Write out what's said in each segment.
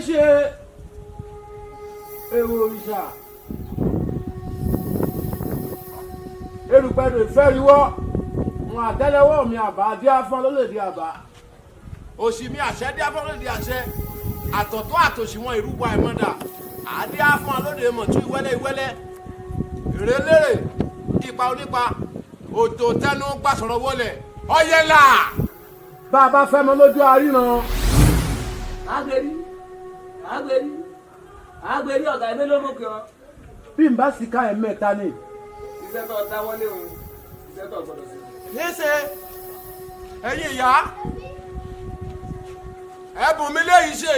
Ṣe èrò òrìṣà erùpẹ̀dọ̀ ìfẹ́riwọ́ wọn àtẹ́lẹwọ́ mi àbá díáfọ́n lólèdè àbá òsì mi àṣẹ díáfọ́n lólèdè àṣẹ àtọ̀tọ̀ àtòsí wọn ìrúbọ àìmọ́dà àdíáfọ́n lóde mọ̀tú ìwẹ́lẹ́ ìwẹ́lẹ́ ìrẹ́lẹ́rẹ́ ipa onípa òtò tẹnu gbàsọ̀rọ̀ wọlé ọ̀yẹ́là. Bá a bá fẹ́ mọ lójú àríran. Agberi, agberi, agberi, ọ̀gá ẹ̀mí ló mú kí ọ. Bí n bá sì ká ẹ̀ mẹ́ta ni. Iṣẹ́ tó dáwọ́lé òun, iṣẹ́ tó gbọ́dọ̀ sí. Níṣe ẹ̀yin ìyá, ẹ̀bùn mi léyìí ṣe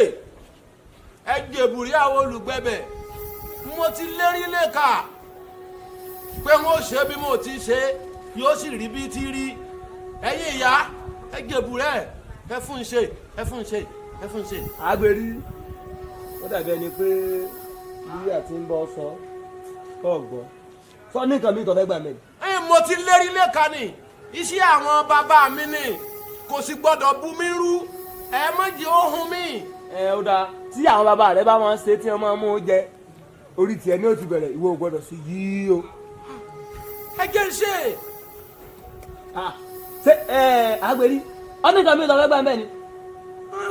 ẹ jèbùrí àwọn olùgbẹ̀bẹ̀. Mo ti lérí lẹ́ka pé wọ́n ṣe bí mo ti ṣe, yóò sì rí bí ti rí. Ẹ̀yin ìyá, ẹ jèbùrẹ́, ẹ fún un ṣe, ẹ fún un ṣe, ẹ fún un ṣe. Agberi, ó dàbí ẹni pé bí àti ń bọ́ sọ kọ́ gbọ́ sọ ní nǹkan mi tó fẹ́ gbà mí. Ẹ mo ti lérí lẹ́ka ni, iṣẹ́ àwọn bàbá mi ni, kò sì gbọ́dọ̀ bu mi rú, ẹ má jẹ́ ó hun mi. Ẹ ó dáa, tí àwọn bàbá rẹ bá máa ń ṣe tí wọ́n máa ń mú jẹ orí tiẹ̀ ní ó ti bẹ̀rẹ̀, ìwọ ò gbọ́dọ̀ sí yìí o. Ẹ jẹ́ ń ṣe. Ṣé ẹ agberi ọ ní nǹkan mi tó fẹ́ gbà mí ni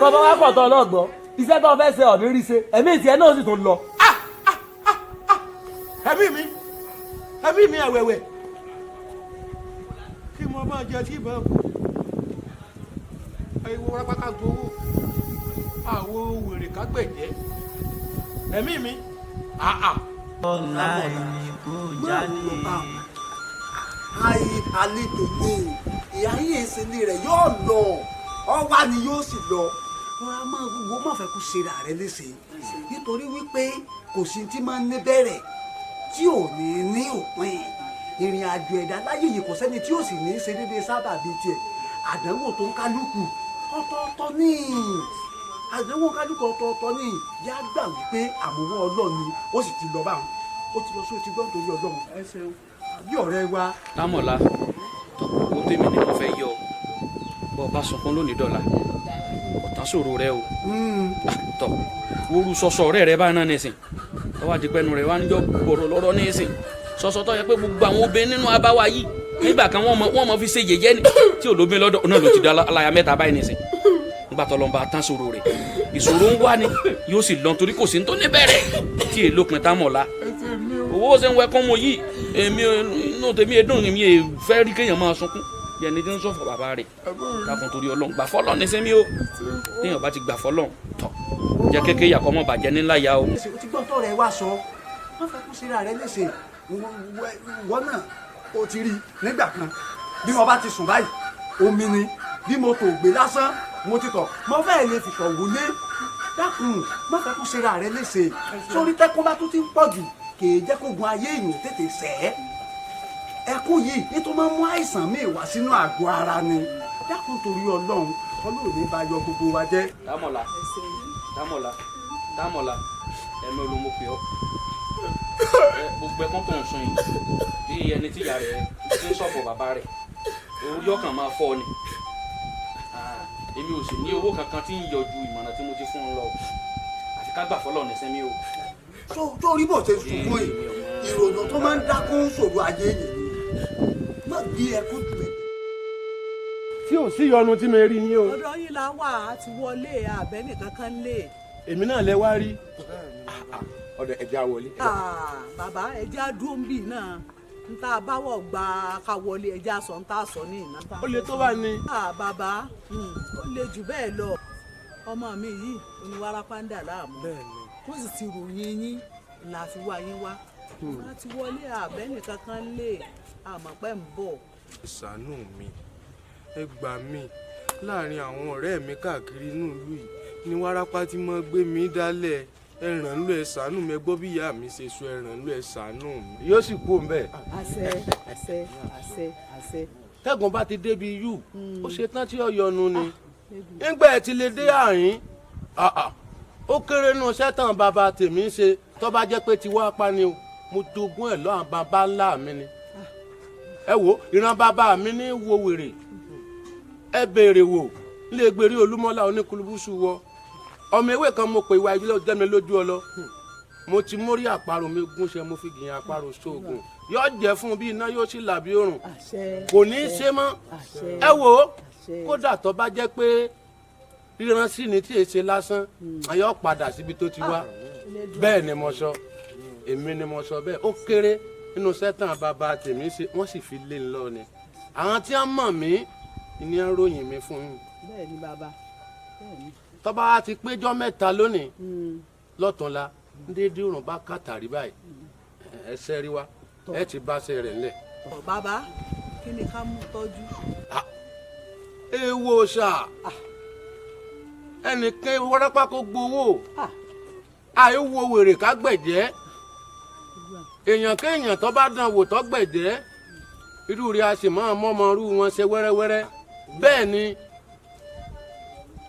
kọ́ bá wá pọ̀ tọ́ ọlọ́gbọ́n, iṣẹ́ tó fẹ́ ṣe ọ̀ní rí ṣe, ẹ̀mí tiẹ̀ náà sì tún lọ. Ẹ̀mí mi, ẹ̀mí mi ẹ̀wẹ̀wẹ̀ kí mo máa jẹ tí ìbọn kú ìwọ rápátá gbowó àwo wèrè kágbẹ̀jẹ́ ẹ̀mí mi àà. Ọ̀la ẹni kò jáde. Ayi àlejò ní ìyá yìí, ìsinmi rẹ̀ yóò lọ, ọwá ni yóò sì lọ. Rọra máa wo, má fẹ́ kó ṣera rẹ léṣe, nítorí wípé kò sí tí máa ń ní bẹ̀rẹ̀ tí ò ní ní òpin. Ìrìn àjò ẹ̀dá láyé yìí, kò sẹ́ni tí ò sì ní í ṣe déédéé sábà bíi tiẹ̀. Àdánwò tó ń kálukú ọ̀tọ̀ọ̀tọ̀ ní, àdánwò kálukú ọ̀tọ̀ọ̀tọ̀ ní. Yá gbà wípé àmúwọ́ Ọlọ́run ni, ó sì ti lọ báwọn, ó ti lọ sí, ó ti gbọ́ nítorí Ọlọ́run. Ẹ ṣeun àbí ọ̀rẹ́ wa. Támọ̀lá, owó tèmi ni mo fẹ́ yọ bọ́ ọ bá sunkún lónìí dọ̀la, ọ̀tán sòro rẹ o. Tọ wóoru sọsọ ọ̀rẹ́ rẹ báyìí náà nìsín, tọ́wọ́ àdìpẹ́nu rẹ wá níjọ́ gbọ̀rọ̀ lọ́rọ́ nìsín. Sọsọ tó yẹ pé gbogbo àwọn obìnrin nínú abáwa yìí nígbà kan wọ́n mọ fi ṣe yẹ̀yẹ́ ni tí olóbìn lọ́dọ̀ náà ló ti di aláya mẹ́ta báyìí nìsín. Nígbà tó lọ́nba tán sòro rẹ̀, ìṣòro ń wá ni yóò sì lọ, torí kò sí ní tó ní bẹ̀rẹ̀ tí èlò pin. Támọ̀lá, owó ṣe ń wẹkọ́ mo yìí, èmi inú tèmi ẹdùn mi è fẹ́ rí kéèyàn máa sunkún bí ẹni tí ń sọ̀fọ̀ bàbá rẹ̀. Dákun, torí Ọlọ́run, gbà fọ́lọ́ ní sẹ́mi o. Téèyàn bá ti gbà fọ́lọ́ tọ̀ jẹ́ kékeré yàkọ́ mọ́ bàjẹ́ nílá ya o. O ti gbọ́n tọ́ rẹ wá sọ, wọ́n fẹ́ kó síra rẹ léṣe. Wọ́n náà o ti rí nígbà kan, bí mo bá ti sùn báyìí, omi ni bí mo tò gbé lásán, mo ti tọ̀, mo fẹ́ lè fìtọ̀ wọlé. Dákun, má fẹ́ kó síra rẹ léṣe, sórí tẹ́kún bá tún ti ń pọ̀ jù, kì í jẹ́ kó gun ayé èèyàn tètè sẹ́. Ẹkún yìí nítorí máa ń mú àìsàn míì wá sínú àgọ́ ara ni. Dákun, torí Ọlọ́run, Ọlọ́run ní bá yọ gbogbo wa jẹ́. Támọ̀lá, Támọ̀lá, Támọ̀lá, ẹ̀mí olómo pè ọ́. Gbogbo ẹkún tó ń sun yìí bí ẹni tí ìyá rẹ̀ ti ń sọ̀fọ̀ bàbá rẹ̀, orí ọkàn máa fọ́ ni. Èmi ò sì ní owó kankan tí ń yọ ju ìmọ̀ràn tí mo ti fún un lọ, àfi ká gbà fọlọ́ ní sẹ́mi o. Tó rí bó ṣe sunkún yìí, ìrònú tó máa ń dákún ṣòro ayé yìí ni, má gbé ẹkún jù ẹ. Tí ò sí yọnu tí mi rí yín o. Ọ̀dọ̀ yín la wà á ti wọlé, àbẹ́ nìkan kan lè. Èmi náà lẹ wá rí ọdọ, ẹja wọlé. Bàbá, ẹjẹ́ àdúró ń bì náà n tá a bá wọ̀ gba ká wọlé, ẹjẹ́ àsọ n tá a sọ ní ìná. Ó lè tó bá ní. Bàbá, ó lè jù bẹ́ẹ̀ lọ. Ọmọ mi yìí oníwárápá ń dà láàmú, kó sì ti ròyìn yín la fi wá yín wá. Wọ́n ti wọlé, àbẹ́ nìkan kan lè àmọ́ pẹ́ ń bọ̀. Ṣàánú mi, ẹ gbà mí láàrin àwọn ọ̀rẹ́ mi káàkiri inú ìlú yìí ní wárápá tí mo gbé mi dálẹ̀. Ẹ ràn lọ, ẹ ṣàánú mi. Ẹ gbọ́ bí ìyá mi ṣe sọ, ẹ ràn lọ, ẹ ṣàánú mi. Yóò sì kú òun bẹ́ẹ̀. Àṣẹ, àṣẹ, àṣẹ, àṣẹ. Tẹ́gùn bá ti débi yù, ó ṣe tán tí ó yọnu ni. Nígbà ẹ ti lè dé àárín, ó kéré nù sẹ́tàn bàbá tèmi ń ṣe. Tó bá jẹ́ pé tiwọ́ apá ni o, mo jogún ẹ̀ lọ́wọ́n bàbá ńlá mi ni. Ẹ wo ìran bàbá mi ní wo wèrè, ẹ béèrè wò nílé gbèrè Olúmọ́lá oníkulubúṣu wọ. Ọmọ ewé kan mo pè ìwà ìbílẹ̀ jẹ́ mi lójú ọ lọ. Mo ti mórí àparò mi gúnṣẹ́, mo fi gìyàn àparò sóògùn. Yóò jẹ́ fún bí iná, yóò sì là bí òrùn. Kò ní í ṣe mọ́. Ẹ wò ó, kódà tó bá jẹ́ pé ríran sí ni tí èsè lásán, ayọ́ padà síbi tó ti wá. Bẹ́ẹ̀ ni mo sọ, èmi ni mo sọ bẹ́ẹ̀. Ó kéré nínú sẹ́tàn bàbá tèmi ṣe, wọ́n sì fi lé ń lọ ni. Àwọn tí wọ́n mọ̀ mí ni wọ́n ròyìn mi fún yín. Bẹ́ẹ̀ ni bàbá, bẹ́ẹ̀ ni. Tó bá ti péjọ́ 3 lónìí, lọ́túnla ndéédé òrùn bá kàtàrí báyìí, ẹsẹ̀ rí wa, ẹ ti bá ṣe rẹ̀ ńlẹ̀. Bàbá, kí ni ká mú tọ́jú? Ewo ṣá, ẹnìkan wárápá kó gbowó, àìwo wèrè ká gbẹ̀jẹ́. Èèyàn kéèyàn tó bá dán wò tó gbẹ̀jẹ́, irú rẹ̀ a sì máa mọ́mọ́ irú wọn ṣe wẹ́rẹ́wẹ́rẹ́. Bẹ́ẹ̀ ni,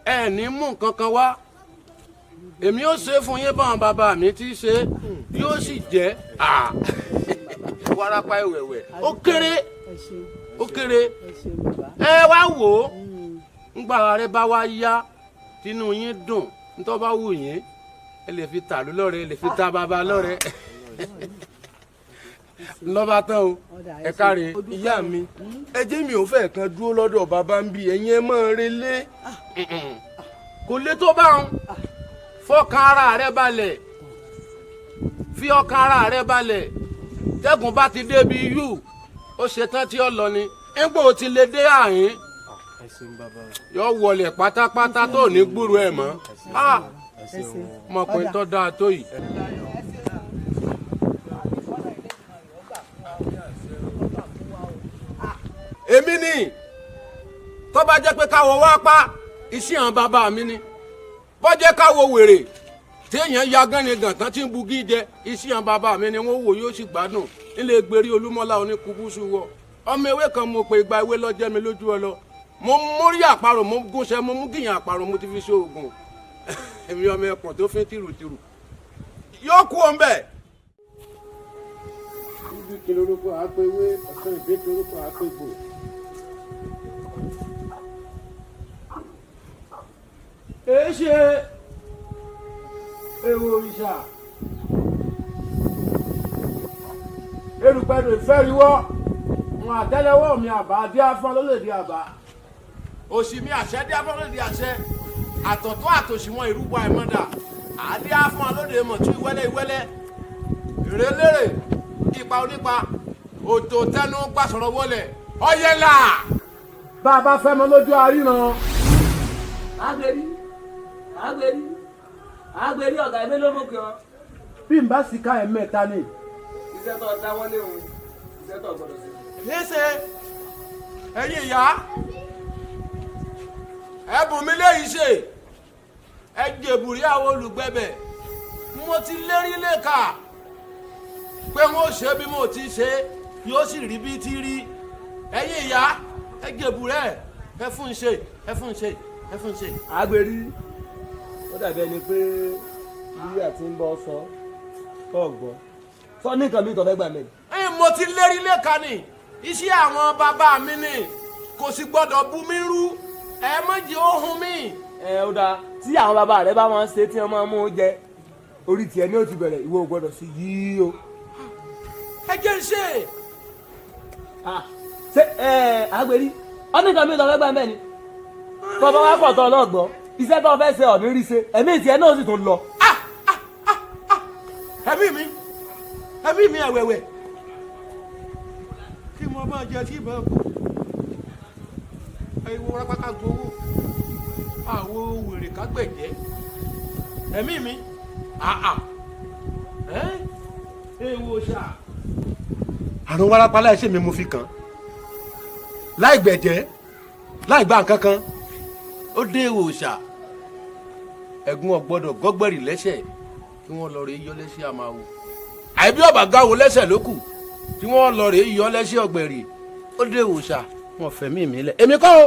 ẹ ní mú nǹkan kan wá, èmi ó ṣe fún yín báwọn bàbá mi ti ṣe, yóò sì jẹ́ wárápá ìwẹ̀wẹ̀. Ó kéré, ó kéré. Ẹ wá wò ó, ńgbà rẹ bá wá yá, tínú yín dùn, ntọ́ bá wù yín, ẹ lè fi tàlú lọ́rẹ, ẹ lè fi ta bàbá lọ́rẹ. Lọ́ba tán o, ẹ káre. Ìyá mi, ẹ jẹ́ mi ò fẹ́ kan dúró lọ́dọ̀ bàbá ń bí ẹ̀yin, ẹ máa relé. Kò lè tó bá wọn. Fọkàn ara rẹ balẹ̀, fi ọkàn ara rẹ balẹ̀. Tẹ́gùn bá ti débi yù, ó ṣetán tí ó lọ ni. Ńgbò tí lè dé àyín, yọ wọlé pátápátá tó ní gbúrú ẹ mọ́. Mọ̀ pé tó dáa tó yìí. Èmi ni tó bá jẹ́ pé káwọ wá pa iṣẹ́ àwọn bàbá mi ni, bó jẹ́ káwọ wèrè téèyàn ya gánni-gàn tán tí ń bugi jẹ, iṣẹ́ àwọn bàbá mi ni wọ́n wò, yóò sì gbádùn nílé gbérí. Olúmọ́lá oníkubúsù wọ ọmọ ewé kan mo pe igba ewé lọ́jẹ́ mi lójú ọ lọ. Mo mórí àparò, mo gúnṣẹ́, mo mú gìyàn àparò, mo ti fi ṣe oògùn. Èmi ọmọ ẹkùn tó fín tìrùtìrù yóò kú òun bẹ́ẹ̀. Ibi kí lorúkọ àpèwé ọ̀sán, ìbí kí lorúkọ àpègbò. Èé ṣe èwo òrìṣà erùpẹ̀rù ìfẹ́riwọ́ wọn, àtẹ́lẹwọ́ mi àbá dé afọ́n lólèdè àbá, òsì mi àṣẹ dé afọ́n lólèdè àṣẹ, àtọ̀tọ̀ àtòsí wọn ìrúbọ àìmọ́dà àdé afọ́n lóde mọ̀tú ìwẹ́lẹ́ ìwẹ́lẹ́, ìrẹ́lẹ́rẹ́ ipa onípa òtò tẹnu gbàsọ̀rọ̀ wọlé ọ̀yẹ́là. Bá a bá fẹ́ mọ lójú àríran. Agbèrí, agbèrí, agbèrí, ọ̀gá ẹ̀mí ló mú kí ọ. Bí n bá sì ká ẹ̀ mẹ́ta ni. Iṣẹ́ tó dáwọ́lé òun, iṣẹ́ tó gbọ́dọ̀ sí. Níṣe ẹ̀yin ìyá, ẹ̀bùn mi léyìí ṣe, ẹ jèbùrí àwọn olùgbẹ̀bẹ̀. Mo ti lérí lẹ́ka pé wọ́n ṣe bí mo ti ṣe, yóò sì rí bí ti rí. Ẹ̀yin ìyá, ẹ jèbùrẹ́, ẹ fún ṣe, ẹ fún ṣe, ẹ fún ṣe. Agbèrí, ó dàbí ẹni pé bí àti ń bọ́ sọ tó gbọ́ sọ ní nǹkan mi tó fẹ́ gbà mí. Mo ti lérí lẹ́ka ni, iṣẹ́ àwọn bàbá mi ni, kò sì gbọ́dọ̀ bu mi rú, ẹ má jẹ́ ó hun mi. Ẹ ó dáa, tí àwọn bàbá rẹ bá máa ń ṣe tí wọ́n máa ń mú jẹ, orí tiẹ̀ ní ó ti bẹ̀rẹ̀, ìwọ ò gbọ́dọ̀ sí yìí o. Ẹ jẹ́ ń ṣe. Ṣé ẹ agbèrí ọ ní nǹkan mi tó fẹ́ gbà mí ni tó bá wá pọ̀ tó ọlọ́gbọ́n, iṣẹ́ tó fẹ́ ṣe ọ̀ní rí ṣe, ẹ̀mí tiẹ̀ náà sì tún lọ. Ẹ̀mí mi, ẹ̀mí mi ẹ̀wẹ̀wẹ̀, kí mo máa jẹ tí ìbọn kù, ẹ̀wọ̀ rápátá gbowó àwo wèrè kágbẹ̀jẹ́, ẹ̀mí mi àà ẹ̀ ẹ̀wọ̀ ṣá. Àrùn wárápá láì ṣe mi mo fi kàn, láì gbẹ̀jẹ́, láì gba nǹkan kan. Ó dé ìwòsà, ẹ̀gún ọ̀gbọ́dọ̀ gọ́gbẹ̀rì lẹ́sẹ̀ kí wọ́n lọ rè yọ lẹ́sẹ̀ àmàwò, àìbí ọ̀bà gáwo lẹ́sẹ̀ lókù tí wọ́n lọ rè yọ lẹ́sẹ̀ ọ̀gbẹ̀rì. Ó dé ìwòsà, wọn fẹ̀mí mi lẹ̀, èmi kọ́ o.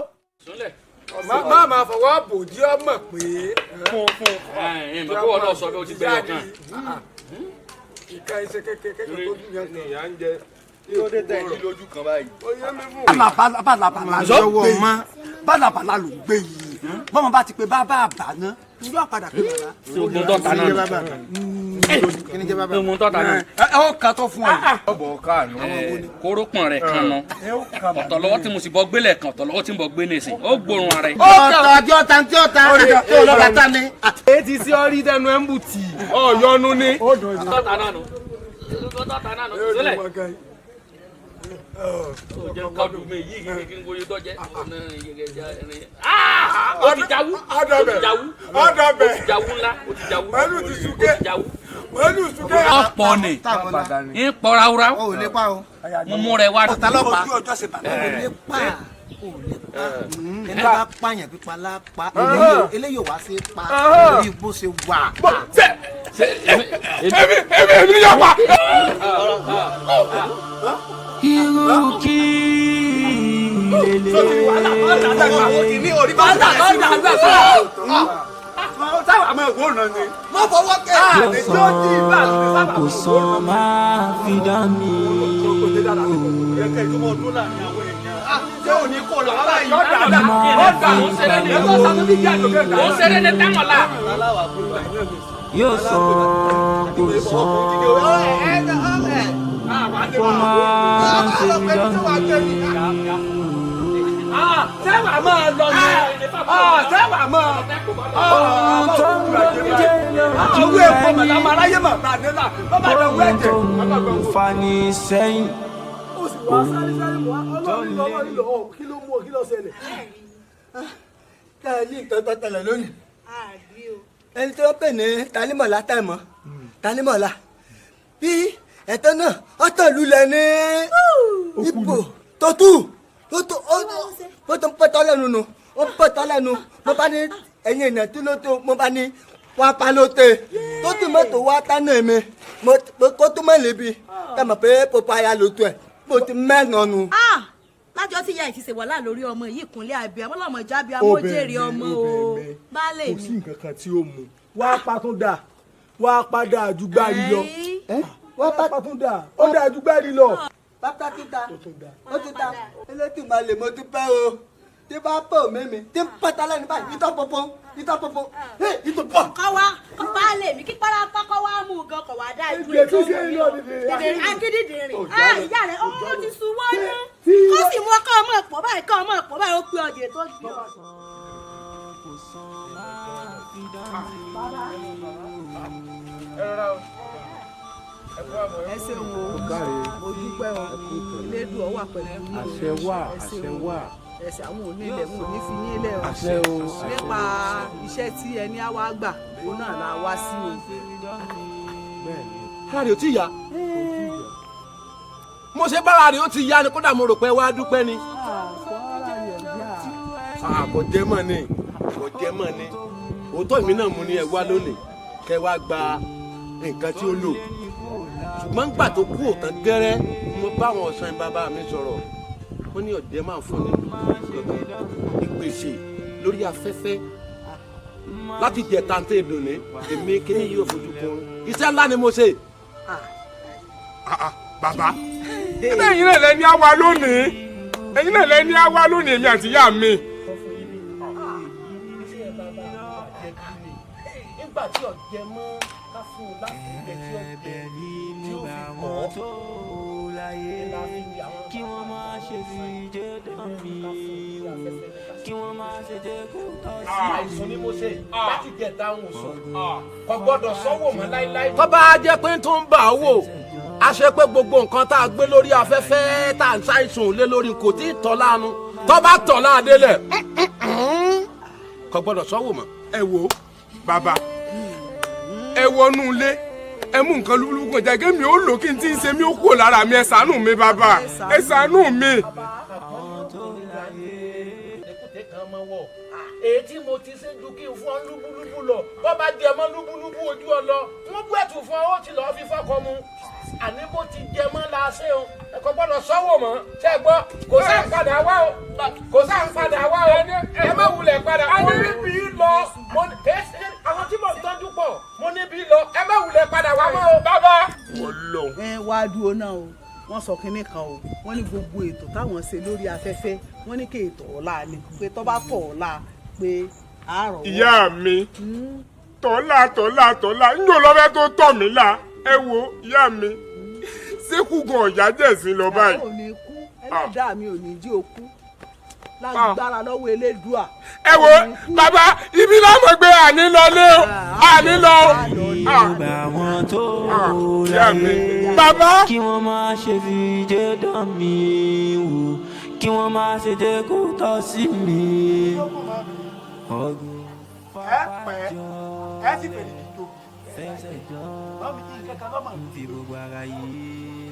Má máa fọwọ́ bò dí ọmọ pé. Fún fún ẹ ẹ mọ̀ pé wọn náà sọ pé o ti gbẹ̀yọ̀ kan. Ìka iṣẹ́ kékeré tó dùn yẹn ní ìyá ń jẹ kí ló dé tẹ̀ ẹ́ lójú kan báyìí. Ó yé mi fún. Bálabàlà ló ń gbé yìí, bálabàlà ló ń gbé yìí. Bọ́mọ bá ti pé bàbá àbá ná Yóò padà pé bàbá. Ṣé ogun tọ́ta náà nù? Ogun tọ́ta náà. Ẹ ó kà tó fún ọ yìí. Ọbọ̀ káànú. Kórópọ̀n rẹ̀ kan nù. Ọ̀tọ̀ lọ́wọ́ tí mo sì bọ́ gbélé kan, ọ̀tọ̀ lọ́wọ́ tí mo bọ́ gbé nísìn. Ó gbóòórùn ara ẹ̀. Ọ̀tọ̀ àti ọ̀tá tí ọ̀tá tó lọ́ba tá ni. Etí sí ọrí dẹnu ẹ̀ ń bù tì ọ̀yọ́nu ni. Tọ́ta náà nù. Tọ́ta náà nù. Sílẹ̀. Kọ́dù mi yìí kí n kò yé tọ́jẹ́. Ó ti jáwú. Ó ti jáwú. Ó ti jáwú ńlá. Ó ti jáwú. Pẹ̀lú ti súnkẹ́. Ó ti jáwú. Pẹ̀lú súnkẹ́. Ọ̀pọ̀ ni. Ń pọ̀ ráúráú. O ò lè pa o. Mo mú rẹ wá. Ọ̀tá lọ́pàá. Ojú ọjọ́ ṣe bàbá. O ò lè pa. O ò lè pa. Ẹni bá pààyàn pípa lápá. Eléyìí ò wá sí pa. Lórí bó ṣe wà. Èmi ni yóò pa. Irú kí Má fọwọ́ kẹ́ ẹ̀ lè jó jí ibà lè sábà. kò sàn máa fi dá mi. Ṣé ò ní kó lọ báyìí? Ó ṣeré ní táwọn la. Yóò sàn kò sàn kó máa ṣe fi dá mi. Sẹ́wà máa lọ ní. Sẹ́wà máa. Ohun tó ń gbọ́njẹ́ lójú Owó epo ẹni. màlámà aráyé mà bá dé là. Bàbá rẹ̀ wú Ohun ẹ̀jẹ̀. tó ń fani sẹ́yìn. Ó sì wá sáré sáré mọ́ ọlọ́run lọ ọlọ́run lọ ọ kí ló mú ọ kí ló ṣẹlẹ̀. Tá a ní nǹkan tó tẹ̀lé lónìí. Ẹni tí wọ́n pè ní Tanímọ̀lá tẹ̀mọ́ Tanímọ̀lá bí ẹ̀tọ́ náà ọ̀tọ̀ lulẹ̀ ní ipò tó tù tó tó ó tó ń pẹ́tọ́ lẹ́nu nù ó ń pẹ́tọ́ lẹ́nu mo bá ní ẹ̀yìn èèyàn tí ló tó mo bá ní wá pa ló tẹ tó tù mọ́tò wá tánà mi mo kó tó mọ́ lébi tẹ̀mọ̀ pé pọpọ aya ló tó ẹ̀ mo ti mẹ́ràn nù. Ah! Lájọ tí ìyá ìfisè wàhálà lórí ọmọ yìí kúnlẹ̀ àbí ọmọ jábí amójèrè ọmọ o baálé Kò sí mi. nǹkan kan tí ó mú wá pa tún dà wá pa dáa ju gbárí lọ. Wá pa tún dà ó dáa ju gbárí lọ. Bàtà títa ó ti ta elétò máa lè mo dúpẹ́ o tí bá pò mímí tí ń pẹ́ta lẹ́nu báyìí ìtọ́ pọ̀pọ̀ ìtọ́ pọ̀pọ̀ ìtọ́ pọ̀. Kọ́ wá baálé mi kí párápá kọ́ wá mú un gan kọ̀ wá dáa ju Ìgbè tí ṣe ń lọ dìde. Dìde agídídìrín. Ah, ìyá rẹ̀ ó ti sun wọ́n ní. Kó sì mú ọkọ ọmọ ẹ̀pọ̀ báyìí kọ́ ọmọ ẹ̀pọ̀ báyìí ó pé ọjọ́ tó gbé ọ. Ẹ ṣeun o, mo dúpẹ́ o, Elédùà ó wà pẹ̀lú yín o. Àṣẹ wà, Ẹ ṣeun àṣẹ o. wà. Ẹsẹ̀ àwọn òní ilẹ̀ wọn ò ní fi yín lẹ̀ o. Àṣẹ o, àṣẹ. Nípa iṣẹ́ tí ẹni á wá gbà, òun náà la wá sí o. Ara rẹ̀ ò tí ì yá. Mo ṣe bára rẹ̀ ó ti yá ni kódà mo rò pé wá dúpẹ́ ni. Kò jẹ́ mọ́ ni, kò jẹ́ mọ́ ni. Òótọ́ èmi náà mo ní ẹ wá lónìí kẹ wá gba nǹkan tí ó lò. Ṣùgbọ́n gbà tó kú òtán gẹ́rẹ́ mo bá àwọn ọ̀sán bàbá mi sọ̀rọ̀. Wọ́n ní ọ̀dẹ́ máa fún ní ìpèsè lórí afẹ́fẹ́ láti jẹ tàǹtẹ̀ ìdùnnú èmi kíní yóò fojú kun. Iṣẹ́ ńlá ni mo ṣe. Bàbá ẹbẹ ẹ̀yin náà lẹni á wá lónìí ẹ̀yin náà lẹni á wá lónìí èmi àti ìyá mi. Nígbà tí ọ̀jẹ̀ mọ́ ká fún un láti ilẹ̀ tí ọ̀jẹ̀ tí ó fi kọ́ Kí wọ́n má ṣe fi jẹ́ dán mi wò. Kí wọ́n má ṣe jẹ́ kó tọ́ sí mi. Àìsàn ni mo ṣe láti jẹ táwọn sùn kò gbọ́dọ̀ sọ́wọ́ mọ́ láíláí. Tó bá jẹ́ pé tó ń bà á wò a ṣe pé gbogbo nǹkan tá a gbé lórí afẹ́fẹ́ tá a ń ṣàìsùn lé lórí kò tí ì tọ́ láàánú tó bá tọ̀ láàdé lẹ̀ kò gbọ́dọ̀ sọ́wọ́ mọ́. Ẹ wo bàbá ẹ wọnú ilé ẹ mú nǹkan lúbúlúbú kan jáde kémi ó lò kí n tí ń ṣe mí ó kúrò lára mi ẹ ṣàánú mi bàbá ẹ ṣàánú mi. Èkúté kan mọ wọ èyí tí mo ti ṣe ju kí n fún ọ lúbúlúbú lọ bó bá jẹ mọ́ lúbúlúbú ojú ọ lọ wọ́n bú ẹ̀tù fún ọ ó ti lọ́ọ́ fi fọ́kọ mu àní bó ti jẹ mọ́ la ṣe o ẹ kò gbọ́dọ̀ sọ́wọ́ mọ́ ṣe é gbọ́ kò sáà ń padà wá o kò sáà ń padà wá o ẹ má wulẹ̀ padà mo níbi lọ mo ní kèé àwọn tí mò ń tọ́jú pọ̀ mo níbi lọ ẹ má wulẹ̀ padà wá mọ́ o bàbá. Ẹ wá dúró náà o, wọ́n sọ kinní kan o, wọ́n ní gbogbo ètò táwọn ṣe lórí afẹ́fẹ́, wọ́n ní kí ètò ọ̀la ni pé tó bá tọ̀ ọ̀la pé Àárọ̀ wọ́. Ìyá mi, tọ́lá tọ́lá tọ́lá ń yóò lọ́fẹ́ tó tọ̀ mí là. Ẹ wo ìyá mi, ṣékù gan ọ̀yá jẹ̀sín lọ báyìí. Ò ní kú, ẹlẹ́dàá mi ò ní jí o kú lágbára lọ́wọ́ Elédùà. Ẹ wo bàbá, ibi láwọn gbé àní lọ lé o, àní lọ o. Gbogbo àwọn tó Ìyá mi, láyé bàbá. Kí wọ́n má ṣe fi jẹ́ dán mi wò, kí wọ́n má ṣe jẹ́ kó tọ́ sí mi. Ọ̀gbìn Ẹ pẹ́, ẹ sì fèrè dìjọ. fẹsẹ̀ jọ Mọ́mí kí n kẹ́kẹ́ lọ́mọ. Fi gbogbo ara yìí.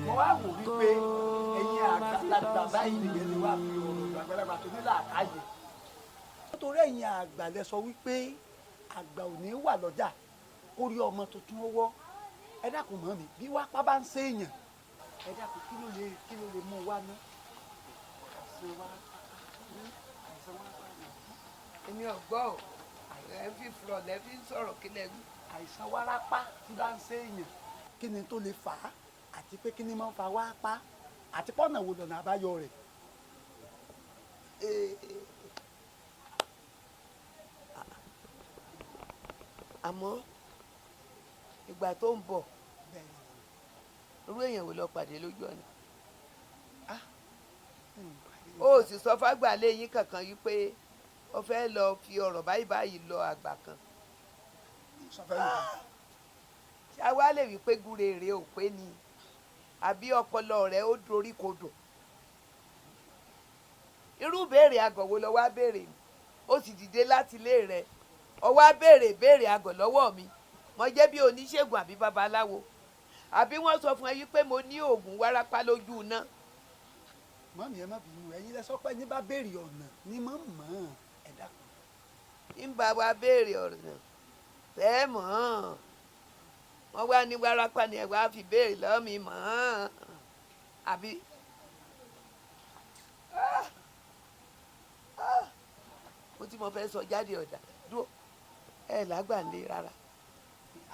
Mo wá wò wípé ẹ̀yin àgbàlagbà báyìí nìyẹn ni wàá fi ọ̀rọ̀ àgbàlagbà tó ní làákàyè. Nítorí ẹ̀yin àgbà lẹ sọ wípé àgbà ò ní wà lọ́jà kó rí ọmọ tuntun ọwọ́. Ẹ dákun mọ́ mi, bí wápá bá ń séèyàn, ẹ dákun, kí ló lè mú wa ná? Àìsàn wá, àìsàn wá. Èmi ò gbọ́ ò, ẹ fi fúrọ̀ lẹ́ fi ń sọ̀rọ̀, kí lẹ wí. Àìsàn wárápá tí bá ń séèyàn, kí ni tó lè fà á, àti pé kí ni máa ń fa wárápá, àti pọ́nà wo lọ́nà àbáyọ rẹ̀? Àmọ́ ìgbà tó ń bọ̀, irú èèyàn wo lọ pàdé lójú ọ̀nà? Ó sì sọ fágbà léyìn kankan yìí pé ó fẹ́ lọ fi ọ̀rọ̀ báyìí báyìí lọ àgbà kan. Ṣé a wá lè wí pé gúre rè ò pé ni, àbí ọpọlọ rẹ ó dorí kodò? Irú béèrè àgọ̀ wo lọ wá béèrè mi? Ó sì dìde láti ilé rẹ, ó wá béèrè béèrè àgọ̀ lọ́wọ́ mi. Mo jẹ́ bí oníṣègùn àbí babaláwo, àbí wọ́n sọ fún ẹ yí pé mo ní oògùn wárápá lójú iná? Mọ́mí, ẹ má bínú, ẹ̀yin lẹ sọ pé ní bá béèrè ọ̀nà ní mọ̀ mọ́, ẹ dákun. Ń bá wa béèrè ọ̀nà fẹ́ mọ̀ ọ́n, wọ́n wá ní wárápá ni ẹ wá fi béèrè lọ́wọ́ mi mọ̀ ọ́n, àbí? Ah! Ah! Mo tí mo fẹ́ sọ jáde ọ̀dà dúró ẹ lágbà ń lé rárá.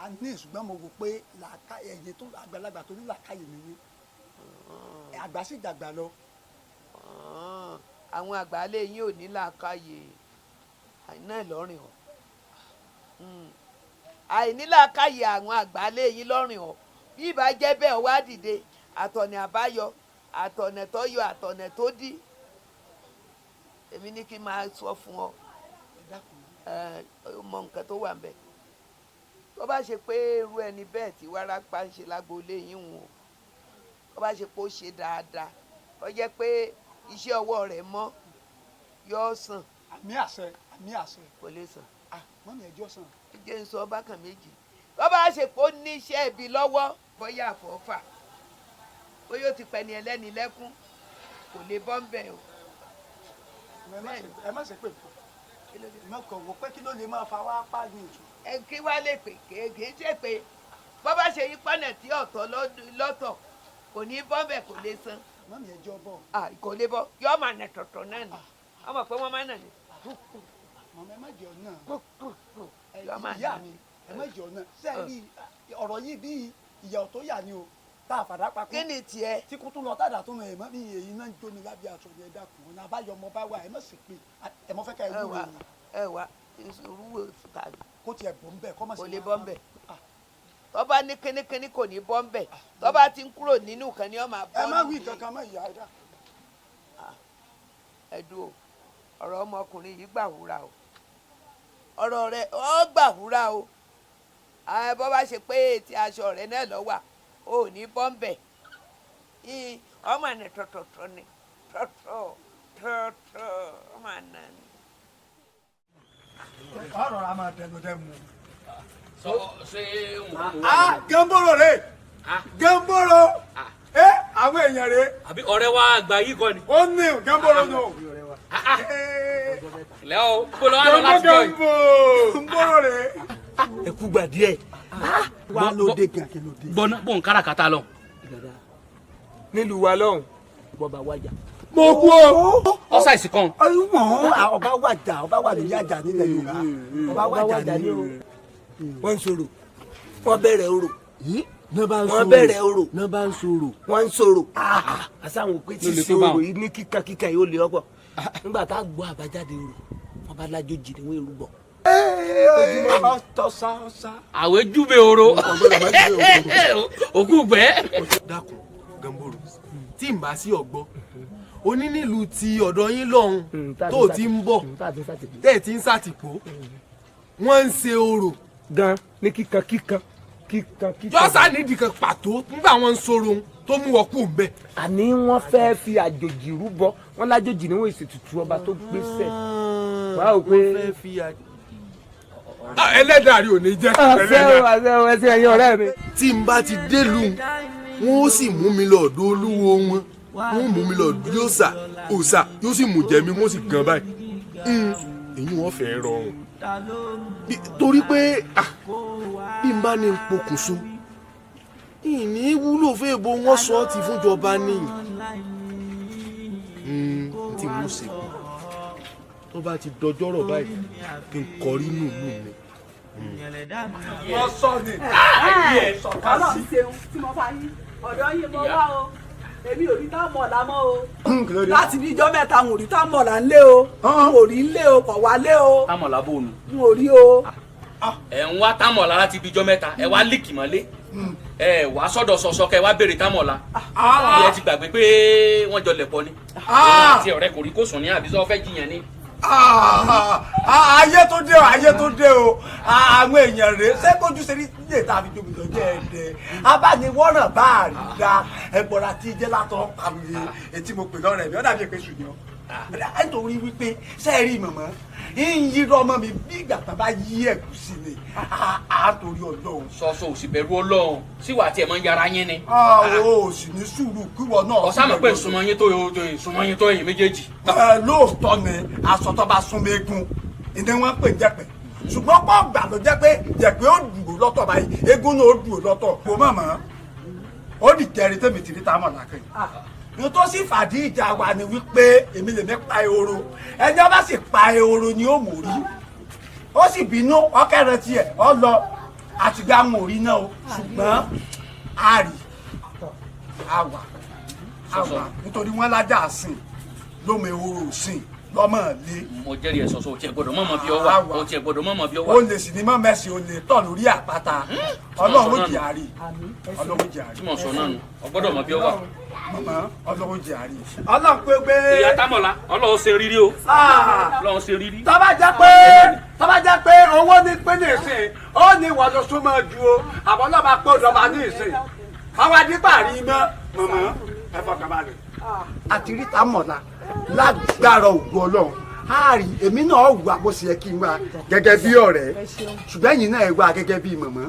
A ní, ṣùgbọ́n mo wò pé làákà ẹ̀yin tó àgbàlagbà tó ní làákàyè mi ní, àgbà sì dàgbà lọ. Àwọn àgbàlẹ̀ yín ò ní làákàyè àìná lọ́rìn ọ́, àìní làákàyè àwọn àgbàlẹ̀ yín lọ́rìn ọ́. Bí ìbá jẹ́ bẹ́ẹ̀, ọ wá dìde, àtọ̀nà àbáyọ, àtọ̀nà tó yọ, àtọ̀nà tó dí, èmi ní kí n máa sọ fún ọ. Ẹ mọ nǹkan tó wà ńbẹ̀, tó bá ṣe pé irú ẹni bẹ́ẹ̀ tí wárápá ń ṣe lágboolé yín wò, tó bá ṣe pé ó ṣe dáadáa, ó jẹ́ pé iṣẹ́ ọwọ́ rẹ̀ mọ́, yóò sàn. Àmì àṣẹ, àmì àṣẹ. Kò lè sàn. Ah, mọ́mí, ẹjọ́ sàn. Ẹ jẹ́ ń sọ bákan méjì. Tó bá ṣe pé ó ní iṣẹ́ ibi lọ́wọ́, bóyá àfọ́fà, bóyá ó ti pẹ́ni ẹlẹ́ni lẹ́kún, kò lè bọ́ ń bẹ̀ o. Ẹ má ṣe pé mo kàn wò pé kí ló lè máa fa wá pa ní ìtù. Ẹ kí wá lè pè kéèké ṣe pé bọ́ bá ṣe yí pọ́nà tí ọ̀tọ̀ lọ́tọ̀, kò ní bọ́ bẹ̀, kò lè san. Mọ́mí, ẹjọ́ bọ̀. Kò lè bọ́, yóò máa nà tọ̀tọ̀ náà ni, ọmọ pé wọ́n máa nà ni. Mọ̀mọ́, ẹ má jẹ́ ọ̀nà. Yóò máa ìyá nà. Mi, ẹ má jẹ́ ọ̀nà sẹ́ẹ̀rí ọ̀rọ̀ yìí bí ìyà tó yà ni o, tá a fàdá pa kú. Kí ni tiẹ̀? Tí kò tún lọ tàdá tó nà ẹ̀ mọ́ bí èyí náà ń jóni lábẹ́ aṣọ ni. Ẹ dákun, ọ̀nà àbáyọ ọmọ bá wà, ẹ má sì pé ẹ mọ́ fẹ́ ká ẹ Ẹ wúwo wá ni. Ẹ wá ìṣòro tàbí. Kó tiẹ̀ bọ̀ ń bẹ̀ kọ́ mọ̀ sí Kò lè wá. bọ́ ń bẹ̀. Tó bá ní kínníkínní, kò ní bọ́ ń bẹ̀. Tó bá ti ń kúrò nínú kan ni ó máa bọ́. Ẹ má wí kankan mọ́, ìyá, ẹ dákun. Ẹ dúró, ọ̀rọ̀ ọmọkùnrin yìí gbà wúrà o, ọ̀rọ̀ rẹ̀ ó gbà wúrà o. Ẹ bọ́ bá ṣe pé etí aṣọ rẹ̀ náà lọ wà, ó ní bọ́ ń bẹ̀. Ọmọ àná tọ̀tọ̀tọ̀ ni, tọ̀tọ̀ tọ̀tọ̀ ọmọ àná ni. Ọ̀rọ̀ ra máa dẹnu dẹmu. Sọ ṣé n Ah, gamboro rè, gamboro ẹ, àwọn èèyàn rè. Àbí ọ̀rẹ́ wa àgbà yìí kọ́ ni. Ó ní gamboro nù. Lẹ́ o, kó lọ́wọ́ lọ láti jọ yìí. Gamboro rè. Ẹ kú gbà díẹ̀. Wá ló dé gan, kí ló dé? Gbọ́ná bò ń káràkátà lọ. Nílùú wa lọ́hùn. Bọ́ba wájà. Mo kú o. Ọ̀sà ìsìnkàn. Ọ̀hún, ọba wàjà, ọba wà lórí àjà nílẹ̀ Yorùbá, ọba wàjà ní. Wọ́n ń sọ̀rọ̀, wọ́n bẹ̀rẹ̀ orò. Wọ́n Wọ́n bẹ̀rẹ̀ orò. Náà bá ń sọ̀rọ̀. Wọ́n ń sọ̀rọ̀ àsáwọn pé Ló tí lè ṣe tó bá orò wọn. yìí ní kíkà kíkà yóò lé ọ̀pọ̀. Nígbà tá a gbọ́ àbájáde orò, wọ́n bá lájòjì ni wọ́n èrú bọ̀. Àwẹ̀ júbe oro òkú gbẹ́. Dákun Gànbòrò, tí n bá sí ọgbọ́ oní nílùú ti ọ̀dọ̀ yín lọ́hùn tó ti ń bọ̀ tẹ́ ẹ̀ ti ń sàtìpó, wọ́n ń ṣe orò. Gan ní kíkan kíkan kíkan kíkan. Jọ́sà nídìí kan pàtó nígbà wọn ń sọ̀rọ̀ tó mú ọ kú ń bẹ̀. Àní wọ́n fẹ́ẹ́ fi àjòjì rúbọ, wọ́n lájòjì ni wọ́n ìṣètùtù ọba tó gbéṣẹ́ wàá wò pé. Ẹlẹ́dàá rí ò ní jẹ́. Àṣẹ o, àṣẹ o, ẹsẹ ẹ̀yin ọ̀rẹ́ mi. Tí n bá ti délùú, wọn ó sì mú mi lọ ọ̀dọ̀ olúwo wọn, wọn ó mú mi lọ ọ̀dọ̀ òòṣà, òòṣà yóò sì mú jẹ mi, wọn ó sì gan báyìí. Èyí wọn fẹ́ rọrùn torí pé bí n bá ní pokùnso ìní wúlò fún èbó wọn sọ ọ́ ti fúnjọba ní tí mo ṣe tó bá ti dọjọ́rọ̀ báyìí kí n kọrí nù nù mi. Wọ́n sọ ni. Ọlọ́run ṣeun tí mo bá yín ọ̀dọ́ yín mo wá o, èmi ò rí tá mọ̀ lámọ́ o. Láti bí ijọ́ mẹ́ta n ò rí tá mọ̀ là ń lé o, n ò rí ń lé o, kọ̀ wá lé o. Támọ̀lá bò nù. N ò rí o. Ẹ ń wá Támọ̀lá láti bí ijọ́ mẹ́ta, ẹ wá líkì mọ́lé, ẹ wá sọ́dọ̀ sọ̀sọ̀ kẹ wá béèrè Támọ̀lá. Ẹ ti gbàgbé pé wọ́n jọ lẹ̀pọ̀ ni àti ọ̀rẹ́ kò rí kò sùn ní àbí sọ fẹ́ jiyàn ni. Ayé tó dé o, ayé tó dé o, àwọn èèyàn rèé ṣé kójú ṣe rí lè ta fi tóbi lọ́jọ́ ẹ̀dẹ̀ abániwọ́ràn bá a rí da ẹ̀bọ̀ra tí jẹ́ látọ̀ pàmì etí mo pè lọ́rẹ̀ mi ó dàbí èpè sùn ni ọ́ nítorí wípé ṣe é rí mọ̀mọ́ ń yí ọmọ mi bí ìgbà tá a bá yí ẹ̀gúsí ni a torí Ọlọ́run. Sọsọ ò sì bẹ̀rù Ọlọ́run síwà tí ẹ máa ń yára yín ni. O sì ní sùúrù kíwọ náà. Ọ̀sán mọ̀ pé ìsúnmọ́ yín tó ìsúnmọ́ yín tó ẹ̀yìn méjèèjì. Lóòótọ́ ni aṣọ tó bá sún méegun ìní wọn pè jẹ́pẹ̀, ṣùgbọ́n pọ̀ gbà ló jẹ́ pé jẹ̀pẹ̀ ó dùn lọ́tọ̀ báyìí, eégún náà ó dùn lọ́tọ̀. Kò mọ̀ mọ́ ó di jẹrin tèmi tìrí tá a mọ̀ lákàn yìí ní tó sì fàdí ìjà wa ni wípé èmi lè mi pa ehoro, ẹni ọba sì pa ehoro ni ó mò rí, ó sì bínú ọkẹrẹ tiẹ̀ ọ lọ àtìgbà ń rí náà o, ṣùgbọ́n a rí a wà nítorí wọn lájà sìn lómi ehoro sìn lọ́mọ lé. Mo jẹ́rìí ẹ̀ sọ̀sọ̀, o tiẹ̀ gbọ́dọ̀ mọ̀mọ́ bí ọ wà, o tiẹ̀ gbọ́dọ̀ mọ̀mọ́ bí ọ wà. O lè sì ní mọ́ mẹ́sì, o lè tọ̀ lórí àpáta. Ọlọ́run ó jẹ́ àárí, Ọlọ́run ó jẹ́ àárí. Tí mo sọ náà nù, o gbọ́dọ̀ mọ̀ bí ọ wà. Màmá, Ọlọ́run jẹ́ àárí. Ọlọ́run pé pé. Ìyá Támọ̀lá, Ọlọ́run ṣe rírí o. Ọlọ́run ṣe rírí. Tó bá jẹ́ pé owó ní pé ní ìsìn, ó ní ìwọ ló súnmọ́ ju o, àbọ̀ náà máa pé òdòdó ní ìsìn. Àwọn adípà rí mọ́, màmá, ẹ fọkàn balẹ̀. Àti rí Támọ̀lá lágbára ògùn Ọlọ́run a rí, èmi náà wà bó ṣe yẹ kí n wá gẹ́gẹ́ bí ọ̀rẹ́, ṣùgbọ́n ẹ̀yin náà ẹ wá gẹ́gẹ́ bí mọ̀mọ́.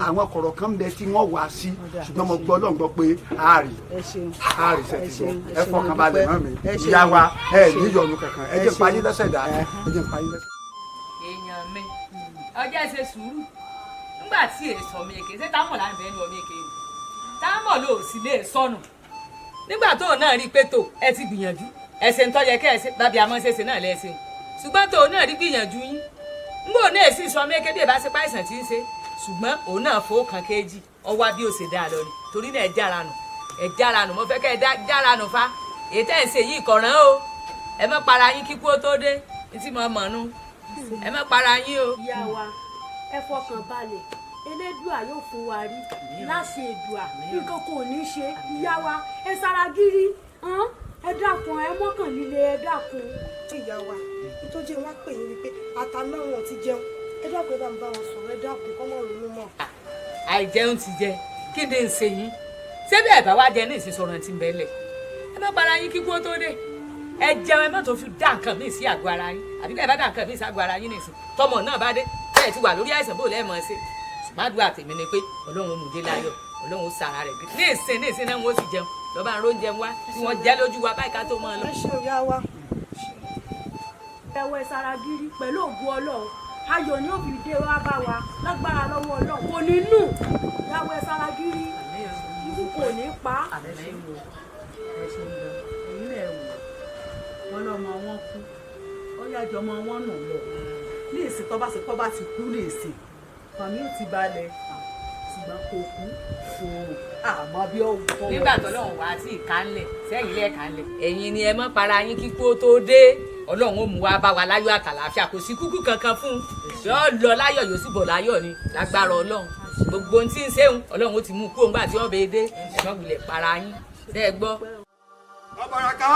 Àwọn kọ̀rọ̀ kan bẹ tí wọ́n wá sí, ṣùgbọ́n mo gbọ́ Ọlọ́run gbọ́ pé a rí ṣe ti gbọ́. Ẹ fọkàn balẹ̀ mọ́ mi, ìyá wa, ẹ ní ìyọnu kankan, ẹ jẹ́ n pa yín lẹ́sẹ̀ dá, ẹ jẹ́ n pa yín lẹ́sẹ̀. Èèyàn mi, ọjọ́ ẹ ṣe sùúrù nígbà tí èso mi èké ṣé Támọ̀lá ń bẹ́ẹ̀ ní ọmọ èké Támọ̀lá ò sì lè sọnù nígbà tóun náà rí i pé tó ẹ ti gbìyànjú ẹsẹ̀ ń tọ́jẹ kẹ́ ẹsẹ̀ bàbí àmọ́ ṣẹṣẹ náà lẹ́sẹ̀, ṣùgbọ́n tóun náà rí gbìyànjú yín ngbò náà sì sọ mẹ́kẹ́ bí ẹ bá ṣe páìsàn tí ń ṣe, ṣùgbọ́n òun náà fowó kan kéjì ọwá bí ó ṣe dáa lọ ni. Torí náà ẹ jára nù, ẹ jára nù, mo fẹ́ kẹ́ ẹ jára nù fa èyí tẹ́ ẹ̀ ń ṣe yìí kọ̀ràn o, ẹ má para yín kíkú ó tó dé ní tí mo mọ̀ nù, ẹ má para yín o. Ìyá wa, ẹ fọkàn balẹ̀, Elédùà yóò fún wa rí láṣẹ Èdùà, nǹkan kò ní ṣe ìyá wa, ẹ sára gírí, ẹ dákun, ẹ mọ́kàn líle, ẹ dákun. Ìyá wa, tó jẹ́ wá pè yín wípé àtàná wọn ti jẹun, ẹ dákun, ẹ bá ń bá wọn sọ̀rọ̀, ẹ dákun, kọ́ mọ́ ronú mọ́. Àìjẹun ti jẹ, kí ni ń ṣe yín? Ṣé bí ẹ bá wá jẹ ní ìsinsọ̀rọ̀ ti ń bẹ́lẹ̀, ẹ má para yín kíkú ó tó dé, ẹ jẹun, ẹ má tó fi dá nǹkan míì sí àgọ́ ara yín, àbí bẹ́ẹ̀ bá dá nǹkan míì sí àgọ́ ara yín nìsín, tọmọ náà bá dé bẹ́ẹ̀ ti wà lórí àìsàn bó lẹ́ẹ̀mọ́ ṣe. Ṣùgbọ́n àdúrà tèmi ni pé Ọlọ́run ó mú dé láyọ̀, Ọlọ́run ó sara rẹ̀ bí ní ìsìn, ní ìsìn náà wọ́n sì jẹun lọ́ba ń róúnjẹ wá tí wọ́n jẹ́ lójú wa báyìí ká tó mọ́ ọ lọ. Ẹ ṣe ìyá wa, ẹwọ ẹ sára gírí pẹ̀lú ògùn Ọlọ́run, ayọ̀ ni ó fi dé wá bá wa lágbára lọ́wọ́ Ọlọ́run, kò ní nù yàwó ẹ sára gírí, ikú kò ní pa. Wọ́n lọ́mọ wọn kú, ó yájọ ọmọ wọn nù lọ ní ìsìn tó bá ṣe pọ́ bá ti kú ní ìsìn kàmí ò ti balẹ̀, ṣùgbọ́n kò kú kò àmọ́ bí ó wù. Nígbà tó lọ́hùn wá sí ìkánlẹ̀ sẹ́yìn lẹ́ẹ̀kánlẹ̀, ẹ̀yin ni ẹ mọ́ para yín kíkú ó tó dé. Ọlọ́run ó mú wa bá wa láyọ̀ àtàlàáfíà, kò sí kúkú kankan fún un, yóò lọ láyọ̀ yóò sì bọ̀ láyọ̀ ni lágbára Ọlọ́run. Gbogbo ohun tí ń ṣéun Ọlọ́run ó ti mú kúrò nígbà tí wọ́n bèè dé. Ẹ má wulẹ̀ para yín, ṣé ẹ gbọ́. Ọ̀bàràká,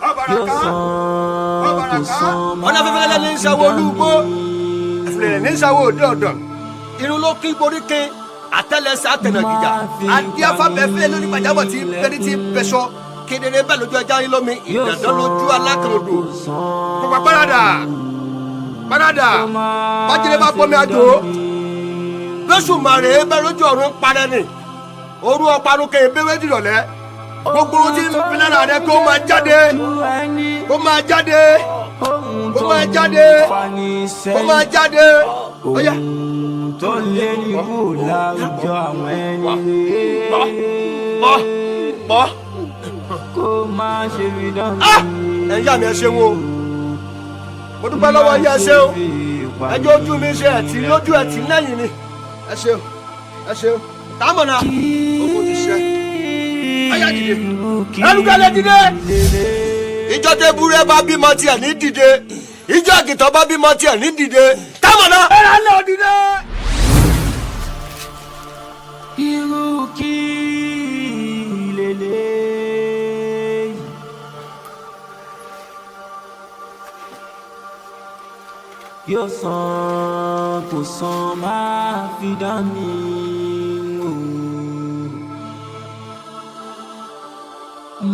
Ọ̀bàràká, Ọ̀bàràká. Ọ̀nà fẹ́fẹ́lẹ́ ní sáwọ́ olúgbó, ẹ̀fìlẹ̀ ní sáwọ́ òde ọ̀dàn, irun ló kí boríkin, àtẹ́lẹsẹ̀ àtẹnàgìjà, adíáfábẹ́fẹ́ lórí pàjáwọ̀ tí bẹ́ni tí bẹ́sọ kedere bẹ́ẹ̀ lójú ẹja yín lómi, ìdàdán lójú alákàndò. Pọ̀pọ̀ parada, parada, bájẹ́lẹ́ bá pọ́nmi àjò, bẹ́sù màrè bẹ́ẹ̀ lójú ọ̀run parẹ́ ni, orú ọparun kẹ́ ebéwé dìrọ̀lẹ́, gbogbo tí ń fi lára rẹ kó máa jáde, kó máa jáde, kó máa jáde, kó máa jáde. Ọ̀yá. Tó lé ní kú láwùjọ àwọn ẹni rè bọ́ bọ́ kó má ṣe fi dán mi. Ẹ yá mi, ẹ ṣeun o, mo dúpẹ́ lọ́wọ́ yín, ẹ ṣeun. Ẹjọ́ ojú mi ṣe ẹ̀tì lójú ẹ̀tì lẹ́yìn ni, ẹ ṣeun, ẹ ṣeun. Támọ̀nà owó ti ṣe. Ọ̀yá dìde, ẹlúgẹ́lẹ́ dìde. Ìjọ tẹ́búrẹ́ bá bímọ tiẹ̀ ní dìde, ìjọ àgìtàn bá bímọ tiẹ̀ ní dìde. Támọ̀nà ẹ̀rọ alẹ́ òdìdẹ. Irú kí lélẹ́yìí? Yóò san kò san máa fi dán mi wò,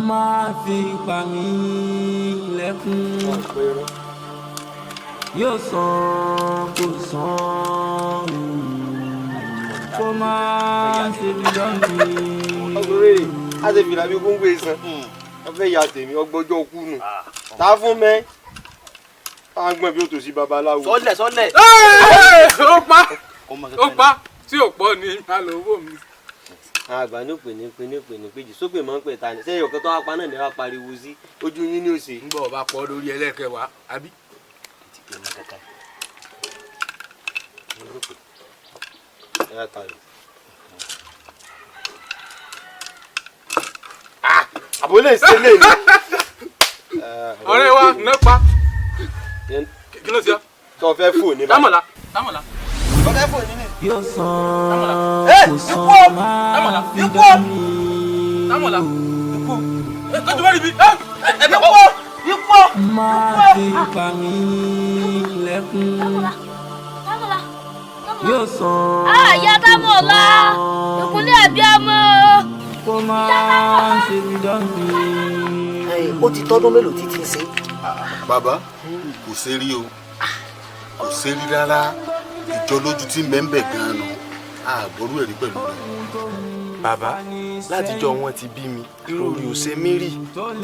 máa fi pa mí lẹ́kún. Yóò san kò san kó máa ṣe fi dán mi. Ọkùnrin á ṣe fìlà bí kóńgò ìsàn, wọ́n fẹ́ ya tèmi ọgbọ́jọ́ kú nù tá a fún mẹ́ á gbọ́n bí ó tòsí babaláwo. Sọlẹ̀ sọlẹ̀. Ó pa, ó pa tí ò pọ̀ ní ìmàlẹ̀ owó mi. Àgbà ní òpè ní pè ní pè ní péjì sópè máa ń pè ta ni sẹ́yìn ọ̀kan tó wá pa náà ni wàá pariwo sí ojú yín ní òsè. Ń bọ̀ ọba pọ̀ lórí ẹlẹ́kẹ̀wá àbí. Àbò lè ṣe lè ní. Ọ̀rẹ́ wa ná pa kí ló ṣe. Tó fẹ́ fò ní báyìí. Támọ̀lá, Támọ̀lá. Tó fẹ́ fò ní ní. Yóò san kò san máa fi dán mi. Támọ̀lá. Ikú. Tọ́jú bá rí bi. Ikú. Ikú. Máa fi pa mí lẹ́kún. Yóò san. Àyà Támọ̀lá, ìkúnlẹ̀ àbíamọ. Kó máa ṣe fi dán mi. Ó ti tọ́dún mélòó títí ń ṣe. Bàbá, kò ṣe rí o, kò ṣe rí rárá. Ìjọ lójú tí mẹ́ńbẹ̀ gan-an nù, àgbọ̀rú ẹ̀rí pẹ̀lú rẹ̀. Bàbá, látijọ́ wọn ti bí mi, irú rí o ṣe mí rí.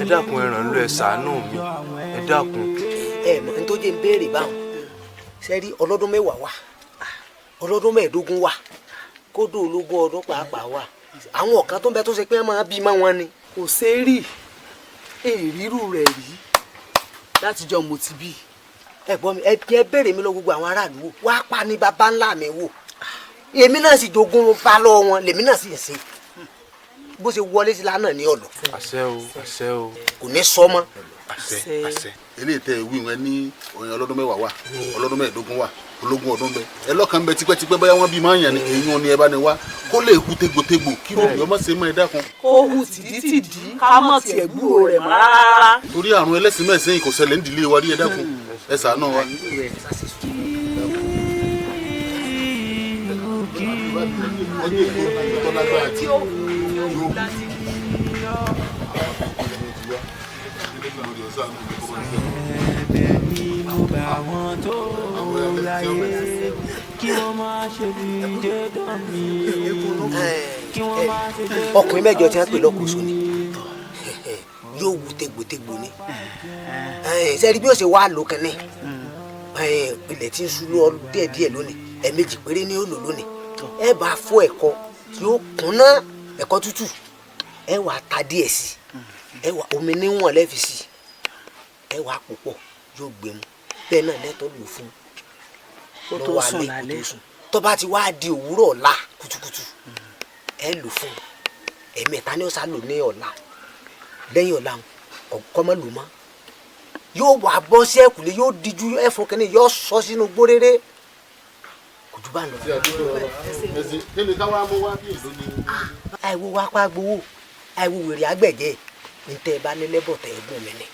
Ẹ dákun, ẹ ràn lọ, ẹ ṣàánú mi, ẹ dákun. Ẹ mọ̀ ní tó jẹ́ ń béèrè báwọn ṣe rí, ọlọ́dún 10 wà, ọlọ́dún 15 wà, kódò ológun ọdún pàápàá wà, àwọn ọ̀kan tó ń bẹ tó ṣe pé máa bí mọ́ wọn ni. Kò ṣe rí èrírù rẹ̀ rí látijọ́ mo ti bí. Ẹ gbọ́ mi, ẹ béèrè mi lọ gbogbo àwọn aráàlú wò wá pa ní baba ńlá mi wò, èmi náà sì jogún bá lọ́wọ́ wọn, lèmi náà sì ń ṣe bó ṣe wọlé sí lánàá ní ọ̀nà. Àṣẹ o, àṣẹ o. Kò ní sọ mọ́. Àṣẹ, àṣẹ. Eléyìí tẹ wí wọn ní ọyàn ọlọ́dún 10 wà, ọlọ́dún 15 wà, ológun ọdún bẹ, ẹ lọ́kàn bẹ tipẹ́tipẹ́ bóyá wọ́n bí máa ń yàn ní èyí wọn ni ẹ bá ní wá kó lè hu tegbòtegbò kí lóògùn ọmọ ṣe mọ́ ẹ dákun. Kó hu tìdítìdí ká mọ̀ tiẹ̀ gbúrò rẹ̀ mọ́ rárá. Torí àrùn ẹlẹ́sìn mẹ́sìn kò ṣẹlẹ̀ nídìílé wa rí, ẹ dákun, ẹ ṣàánú wa. Ẹ̀bẹ̀ ni mo bá wọn tó láyé kí wọ́n má ṣe fi jẹ́ dán mi. Kí wọ́n má ṣe jẹ́ Ọkùnrin mẹ́jọ tí wọ́n pè lọ́kùnso ni yóò wú tegbòtegbò ni, sẹ́ẹ̀rí bí ó ṣe wá lò kínní, ilẹ̀ tí ń ṣú lọ díẹ̀díẹ̀ lónìí, ẹ̀ẹ̀mejì péré ni ó lò lónìí. Ẹ bá fọ ẹ̀kọ yóò kúnná, ẹ̀kọ tútù, ẹ wà ta díẹ̀ sí, ẹ wà omi níwọ̀n lẹ́fi sí, ẹ wà pòpọ̀ yóò gbé mu bẹ́ẹ̀ náà lẹ́tọ̀ lò fún tó sùn lálẹ́. Tó bá ti wá di òwúrọ̀ ọ̀la kùtùkùtù, ẹ lò fún ẹ̀ẹ̀mẹ́ta ní ọ̀sán lò ní ọ̀la, lẹ́yìn ọ̀la kọ́ mọ́ lò mọ́. Yóò wà bọ́ sí ẹ̀kúlé, yóò díjú ẹ̀fọn kínní, yóò sọ sínú gbóréré. Kò jù bá ń lọ. Kí ni káwá mú wá bí èlò ni. Àìwo wá pa gbowó, àìwo wèrè àgbẹ̀jẹ̀ ní tẹ́ ẹ bá ní lẹ́bọ̀ tẹ́ ẹ gùn mí ni.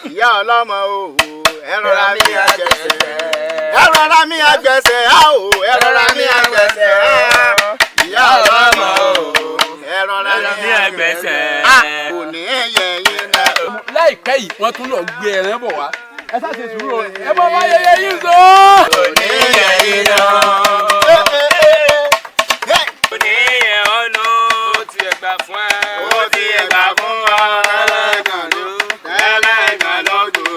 Ìyá ọlọ́mọ o, ẹ rọra mi àgbẹ̀sẹ̀, ẹ rọra mi àgbẹ̀sẹ̀ á o, ẹ rọra mi àgbẹ̀sẹ̀ á. Ìyá ọlọ́mọ o, ẹ rọra mi àgbẹ̀sẹ̀ á. Kò ní yẹ yín náà. Láìpẹ́ yìí wọ́n tún lọ gbé ẹran bọ̀ wá. Ẹ sá ṣe sùúrù o, ẹ bọ́ bá yẹyẹ yín sọ. Kò ní yẹ yín náà. Kò ní yẹ ọ̀nà. Ó ti ẹ̀ gbà fún ẹ. Ó ti ẹ̀ gbà fún ọ. Tẹ́lẹ̀kan lọ́dún.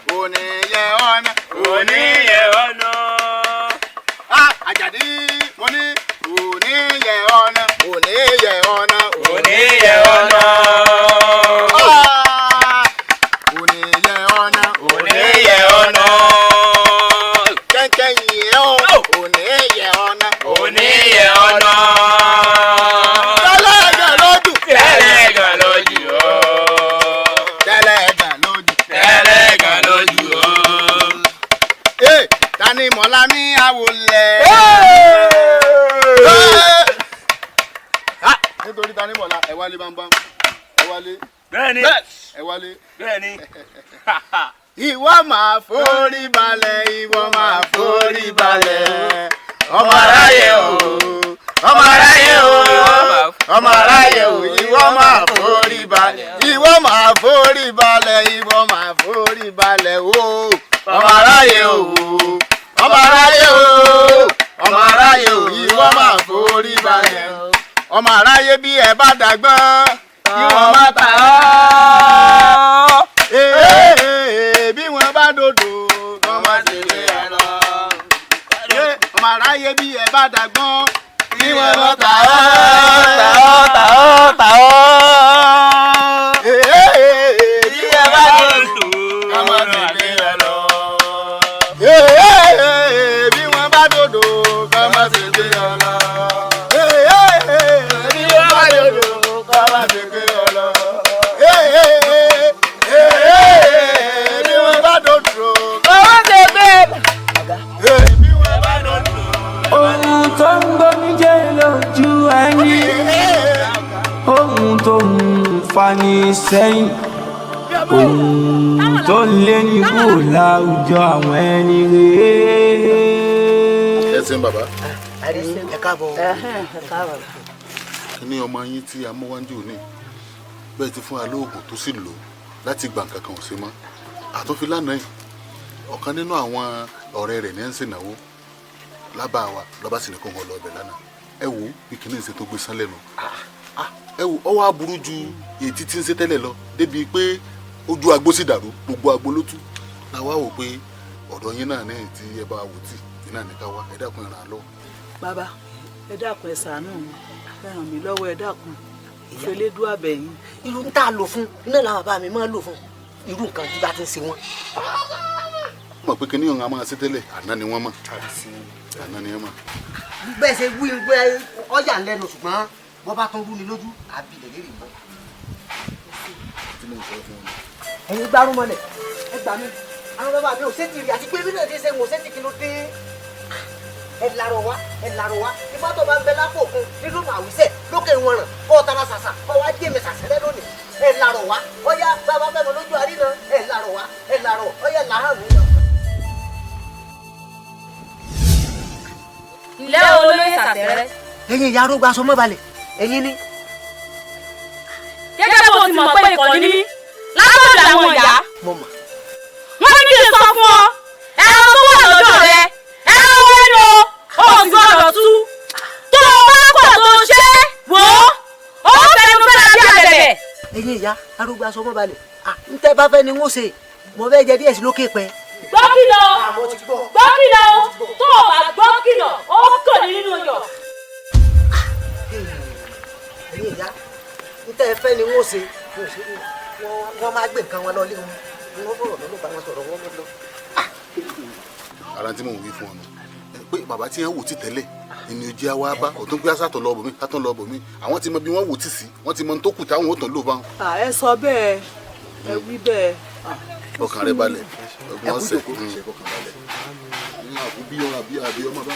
Kò ní yẹ ọ̀nà. Kò ní yẹ ọ̀nà. Àjàdí mo ní kò ní yẹ ọ̀nà. Kò ní yẹ ọ̀nà. Kò ní yẹ ọ̀nà. Kò ní yẹ ọ̀nà. Kò ní yẹ ọ̀nà. Kẹ̀kẹ́ yìí ó. Kò ní yẹ ọ̀nà. Kò ní yẹ ọ̀nà. Tẹ́lẹ̀kan lójú. Tẹ́lẹ̀kan lójú o. Tẹ́lẹ̀kan lójú. Tẹ́lẹ̀kan lójú o. Tani mọ̀lá mi àwòlẹ̀. Nítorí tani mọ̀lá, ẹ wálé bámbám, ẹ wálé. Bẹ́ẹ̀ni. Ẹ wálé. Bẹ́ẹ̀ni. Ìwọ máa forí balẹ̀, ìwọ máa forí balẹ̀. Ọmọ aráyé o, ọmọ aráyé o, ọmọ aráyé o, ìwọ máa forí balẹ̀. Ìwọ máa forí balẹ̀, ìwọ máa forí balẹ̀ o. Ọmọ aráyé o, ọmọ aráyé o, ọmọ aráyé o, ìwọ máa forí balẹ̀. Ọmọ aráyé bí ẹ bá dàgbọ́n, kí wọ́n má ta ọ́. Bí wọ́n bá dòdò, wọ́n má ṣe lé ẹ lọ. Ọmọ aráyé bí ẹ bá dàgbọ́n, kí wọ́n má ta ọ́. Ta ọ́, ta ọ́, ta ọ́. Bí ẹ bá dòdò, wọ́n má ṣe lé ẹ lọ. Bí wọ́n bá dòdò, wọ́n má ṣe lé ẹ lọ. Bí wọ́n bá dòdò, wọ́n má ṣe lé ẹ lọ. Bí wọ́n bá dòdò, wọ́n má ṣe lé ẹ lọ. Ohun tó ń gbomi jẹ́ lójú ẹni, ohun tó ń fani sẹ́yìn, ohun tó ń lé ní kúrò láwùjọ àwọn ẹni rèé. Ẹ ṣeun bàbá. Ẹ káàbọ̀. Kí ni ọmọ yín tí a mú wájú ní bẹ́ẹ̀ ti fún wa lóògùn tó sì lò láti gbà nǹkan kan ò sí mọ́ àtúnfi lánàá yìí ọ̀kan nínú àwọn ọ̀rẹ́ rẹ̀ ní ẹ̀ ń ṣènáwó lábàá wa lọ́ba sì ní kó wọn lọ ọbẹ̀ lánàá. Ẹ wo bí kìíní ń ṣe tó gbé sán lẹ́nu. Ẹ wo ọwọ́ aburú ju èyí tí ń ṣe tẹ́lẹ̀ lọ débi pé ojú agbo sì dàrú, gbogbo agbo ló tú. Làwa wò pé ọ̀dọ̀ yín náà ní tí ẹ bá wò tì yín náà ní ká wá. Ẹ dákun, ẹ ràn án lọ́wọ́. Bàbá, ẹ dákun, ẹ ṣàánú mi, ẹ ràn mí lọ́wọ́, ẹ dákun, ìfẹlẹdú àbẹyìn. Irú ń tà lò fún iná làwọn bàbá mi máa ń lò fún irú nǹkan tí bá ti ń ṣe wọn. Mọ̀ pé kíní ọ̀hún a máa ṣe tẹ́lẹ̀, àná ni wọ́n mọ̀, àná ni wọ́n mọ̀. Bẹ́ẹ̀ ṣe wí pé ọ̀yà ń lẹ́nu, ṣùgbọ́n bọ́ bá tún rú ni lójú àbí lè lérí mọ́. Ẹ̀yin gbárùn mọ́lẹ̀, ẹ gbà mí, àwọn bàbá mi ò ṣe tìrì àti pé bí náà ti ṣe wọ́n ṣe ti kí ló dé. Ẹ larọ wá, ẹ larọ wá, ifá tó bá ń bẹ lápò òkun nínú àwísẹ̀ lókè wọn ràn kọ́ ọ tara ṣàṣà kọ́ wá jẹ́mi ṣàṣẹ́rẹ́ lónìí. Ẹ larọ wá, ọyá bàbá fẹ́ mọ lójú àríná, ẹ larọ wá, ẹ larọ, ọyá làhàn mi náà. Ǹlẹ́ olóyè Sàtẹ́rẹ́. Ẹ̀yin ìyá arógbá aṣọ mọ́ balẹ̀, ẹ̀yin ni. Gẹ́gẹ́ bó ti mọ̀ pé ikọ̀ ni mí látọ̀dọ̀ àwọn ìyá. Mo mọ̀. Wọ́n ní kí n sọ fún ọ, ẹran tó wà lọ́dọ̀ rẹ, ẹran wọn ni o, ò sì gbọ́dọ̀ tú. Tó o bá kọ̀ tó ṣe é, wò ó, ó fẹnu fẹ́ra bí abẹ̀bẹ̀. Ẹ̀yin ìyá arógbá aṣọ mọ́ balẹ̀, ń tẹ́ bá fẹ́ ni ń ó ṣe, mo fẹ́ jẹ díẹ̀ sí lókè pẹ́. Gbọ́ kìlọ̀ o, gbọ́ kìlọ̀ o, tó o bá gbọ́ kìlọ̀, ó kàn ní nínú yọ̀. Ẹ̀yin ìyá, ń tẹ́ fẹ́ ni ń ó ṣe, wọ́n máa gbé nǹkan wọn lọ lé wọn, wọ́n fọ̀rọ̀ lọ́nà bá wọn sọ̀rọ̀ wọn lọ. Ara tí mò ń wí fún ọ nù pé bàbá tí wọ́n wò ti tẹ́lẹ̀ ìní ojú àwa bá ọ̀tún pé sátọ̀ lọ bòmí sátọ̀ lọ bòmí àwọn ti mọ bí wọ́n wò ti sí wọ́n ti mọ tó kù táwọn ò tán lò bá wọn. Ẹ sọ bẹ́ẹ̀, ẹ wí bẹ́ẹ̀. Ọkàn rẹ balẹ̀, ọgbọ́n ọ̀sẹ̀ bí ọmọ àbí àbí ọmọ bá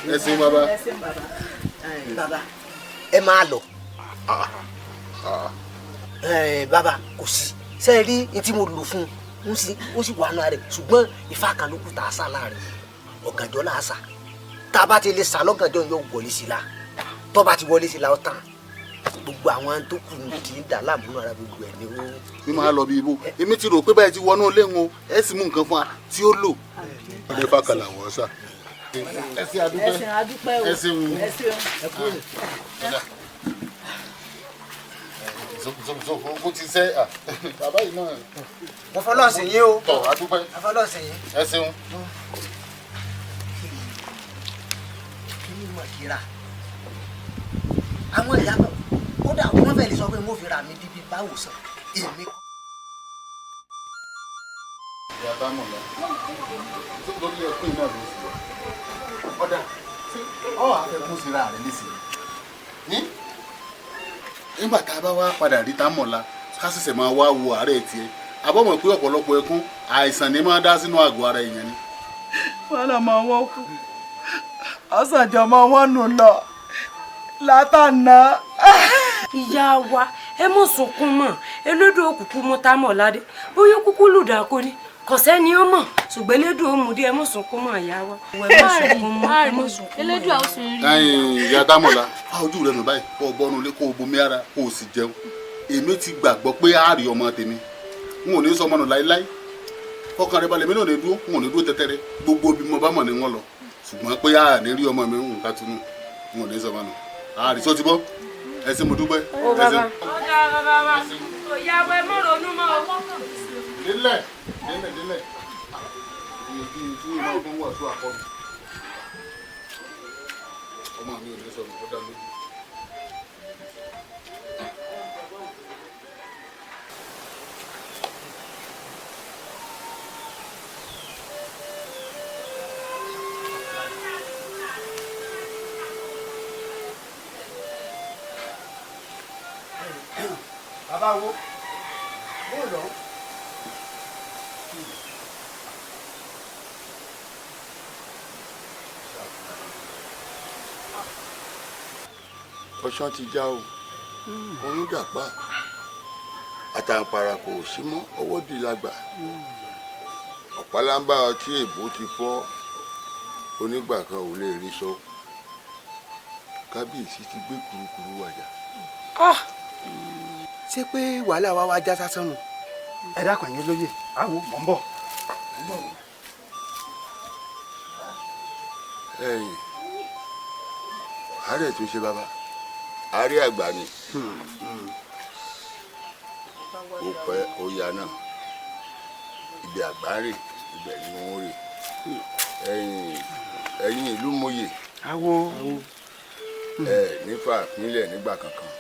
ẹ ṣeun bàbá. Bàbá ẹ máa lọ. Bàbá kò sí ṣe rí n tí mo lò fún un ó sì wà náà rẹ, ṣùgbọ́n ifá kan ló kù tá a sá láàrin ọ̀gànjọ́ là á sà. Tá a bá ti lè sà lọ́gànjọ́ yóò wọlé sí la, tó bá ti wọlé sí la ó tán, gbogbo àwọn tó kù ti ń dà láàmú ara gbogbo ẹ̀ ni ó. Mi máa lọ bí ibo, èmi ti rò pé báyìí ti wọnú ilé wọn, ẹ sì mú nǹkan fún wa tí ó lò. Ọdẹ fàkàlà làwọn sà. Ẹ ṣe àdúpẹ́, ẹ ṣeun, ẹ ṣeun. Kó ti sẹ́ bàbá yìí náà. Mo fọlọ́ọ̀sì yín o. Tọ́ àdúpẹ́. Mo fọlọ́ọ̀sì yín. Ẹ ṣeun. Kí ni mo kí ra? Àwọn ìyá náà kódà wọ́n fẹ́ẹ́ lè sọ pé mo fi ra mi bíbí báwo sàn èmi. Ìyá bá mọ̀ lọ lórí ẹkún iná ló sì wá. Ọ̀dà ọ̀ àfẹ́kún síra rẹ̀ nísìnyí. Nígbà tá a bá wá padà rí Támọ̀lá ká ṣẹ̀ṣẹ̀ máa wá wo àárẹ̀ tiẹ̀ àbọ̀mọ̀ pé ọ̀pọ̀lọpọ̀ ẹkún àìsàn ni máa dá sínú àgọ́ ara èèyàn ni. Wọ́n lọ mọ wọn kú ọ̀sánjọ́ mọ wọn nù lọ látànà. Ìyá wa ẹ mọ̀ sunkún mọ́, elédùn òkùnkùn mú Támọ̀ládé bóyá kúkú lùdà kò ní kò sẹ́ni ó mọ̀, ṣùgbọ́n elédùn ó mú dé. Ẹ mọ̀ sunkún mọ́ ìyá wa. Elédùn àwọn sùn rí. Ìyá Támọ̀lá fa ojú rẹ nù báyìí kó o bọ́nu ilé kó o bomi ara kó o sì jẹun. Èmi ti gbàgbọ́ pé a rí ọmọ tèmi, n ò ní sọ ọmọ nù láéláé. Fọkàn rẹ balẹ̀, mi náà ní dúró, n ò ní dúró tẹ́tẹ́rẹ́, gbogbo bí mo bá mọ̀ ní wọ́n lọ, ṣùgbọ́n pé a ní rí ọmọ mi ń ká tunú, n ò ní sọ ọmọ nù. Àárí sọ ti bọ́. Ẹ ṣé mo dúpẹ́. Ó bàbá. Ọ̀dà bàbá wa ìyá wa ẹ mọ̀ ronú mọ́ o. Délẹ̀ délẹ̀ délẹ̀ ìyẹn tí ìmọ̀ ọgbọ́n wà tó àkọlù ọmọ mi ò ní sọ̀rọ̀ ó dá lójú. Bàbá wo bó lọ. Ọ̀sán ti já o, oyún dàpá, àtàǹpàrà kò sí mọ́, ọwọ́ di lágbà, ọ̀pálábá ọtí èbó ti fọ́, onígbà kan ò lè rí sọ, kábíyèsí ti gbé kurukuru wàjà. Ṣé pé wàhálà wa wá já sásán nù? Ẹ dákun ẹ̀yin lóye, àwọ̀ mọ̀ ń bọ̀. Ẹ̀yin àárẹ̀ tó ṣe bàbá àárẹ̀ àgbà ni, ó pẹ́ ó yá náà, ibi àgbà ń rè ibẹ̀ ni wọ́n rè. Ẹ̀yin ìlú mòye, ẹ nífà pínlẹ̀ nígbà kankan,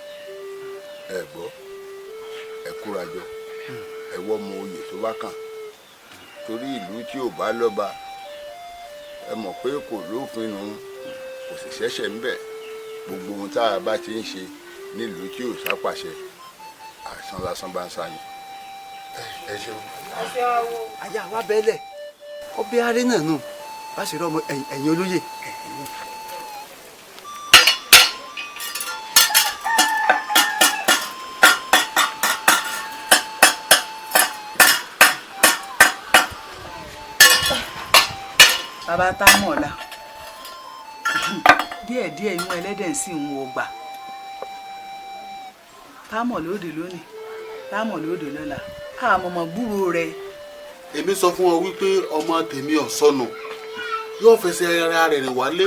ẹ gbọ́, ẹ kórajọ, ẹ wọ́ ọmọ oyè tó bá kàn, torí ìlú tí ò bá lọ́ba ẹ mọ̀ pé kò lófin nù, kò sì ṣẹ̀ṣẹ̀ ń bẹ̀. Gbogbo ohun tá a bá ti ń ṣe nílùú tí ò sápàṣẹ àìsàn lásán bá ń sáyìn. Ẹ ṣeun. Àyà wa bẹ́lẹ̀ ọbẹ̀ arẹ náà nù bá ṣe rọ ọmọ ẹ̀yin olóyè. Bàbá Támọ̀lá díẹ̀díẹ̀ imú ẹlẹ́dẹ̀ sì ń wọ gbà. Támọ̀ lóde lónìí, Támọ̀ lóde lọ́la, àmọ̀mọ̀ gbúrò rẹ̀. Èmi sọ fún ọ wípé ọmọ tèmi ò sọnù, yóò fẹsẹ̀ ara rẹ̀ rìn wálé.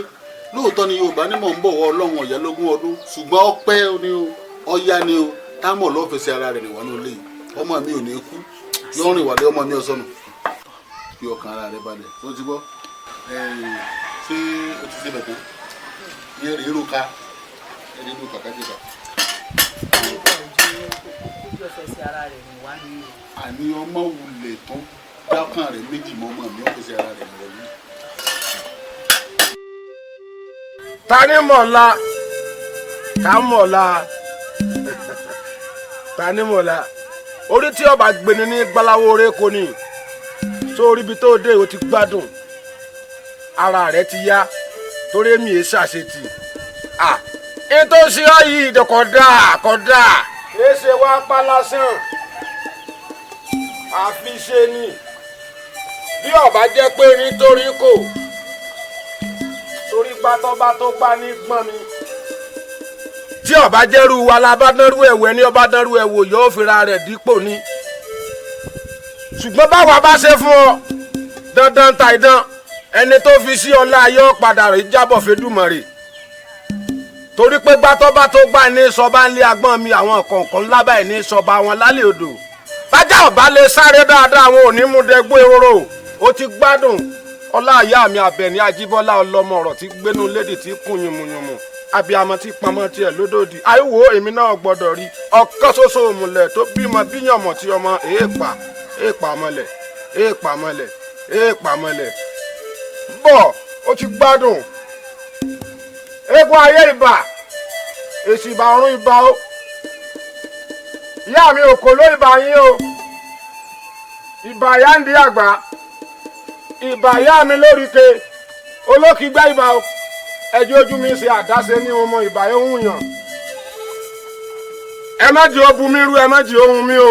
Lóòótọ́ ni Yorùbá ní mò ń bọ̀ wọ Ọlọ́run ọ̀yá lógún ọdún, ṣùgbọ́n ọpẹ́ ni o, ọ̀yá ni o, Támọ̀ ló fẹsẹ̀ ara rẹ̀ rìn wálé olè yìí. Ọmọ mi ò ní kú, yóò rìn wálé, ọmọ mi ò sọnù. Fi ọkàn ara rẹ balẹ̀, tó ti gbọ́. Ṣé o ti ṣe bẹ̀ tán? Èrò ká, èrò ká kájé ká. Àní ọmọ wulẹ̀ tán dákàn rẹ̀ méjì mọ́ ọmọ mi, ó fẹsẹ̀ ara rẹ̀ rìn wọlé. Tanímọ̀lá Támọ̀lá Tanímọ̀lá orí tí ọba gbeni ní gbaláwo orí kò ní sórí ibi tó dé o ti gbádùn ara rẹ ti yá torí èmi èé ṣàṣetì à ń tó ṣe ọ yìí kódà kódà kìí ṣe wá pa lásán àfi ṣe ni bí ọba jẹ́ pé nítorí kò torí gbàtọ́ba tó gbá ní gbọ́n mi. Tí ọba jẹ́rú wa la bá dánrú ẹ̀wẹ̀ ní ọba dánrú ẹ̀wò yóò fira rẹ̀ dípò ni. Ṣùgbọ́n báwa bá ṣe fún ọ dandan ta ìdán ẹni tó fi sí ọlá yóò padà rí jábọ̀ fẹ́dùmọ̀rè. Torí pé gbàtọ́ba tó gbá ní sọba ń lé agbọ́n mi àwọn kọ̀ọ̀kan ńlá báyìí ní sọba wọn lálẹ́ odò. Bájà ọba lè sáré dáadáa àwọn ò ní mú dẹgbó ehoro ó ti gbádùn. Ọlá ìyá mi Àbẹ̀ní Ajíbọ́lá ọlọ́mọ ọ̀rọ̀ tí gbénú lédè tí kún yùmùyùmù abiyamọ tí pamọ́ tiẹ̀ lódòdì àìwò èmi náà gbọ́dọ̀ rí ọ̀kan ṣoṣo òmùlẹ̀ tó bímọ bíyànmọ̀ tí ọmọ èèpà èèpà mọ́lẹ̀ èèpà mọ́lẹ̀ èèpà mọ́lẹ̀ bọ̀ ó ti gbádùn eégún ayé ìbà èsì ìbà ọ̀run ìbà o ìyá mi òkò ló ìbà yín o ìbà ìyá ń di àgbà ìbà ìyá mi lóríke olókìgbá ìbà o ẹjọ́ ojú mi ṣe àdáṣe ní ọmọ ìbà ohun yàn ẹ má jẹ́ ó bu mi rú ẹ má jẹ́ ohun mi o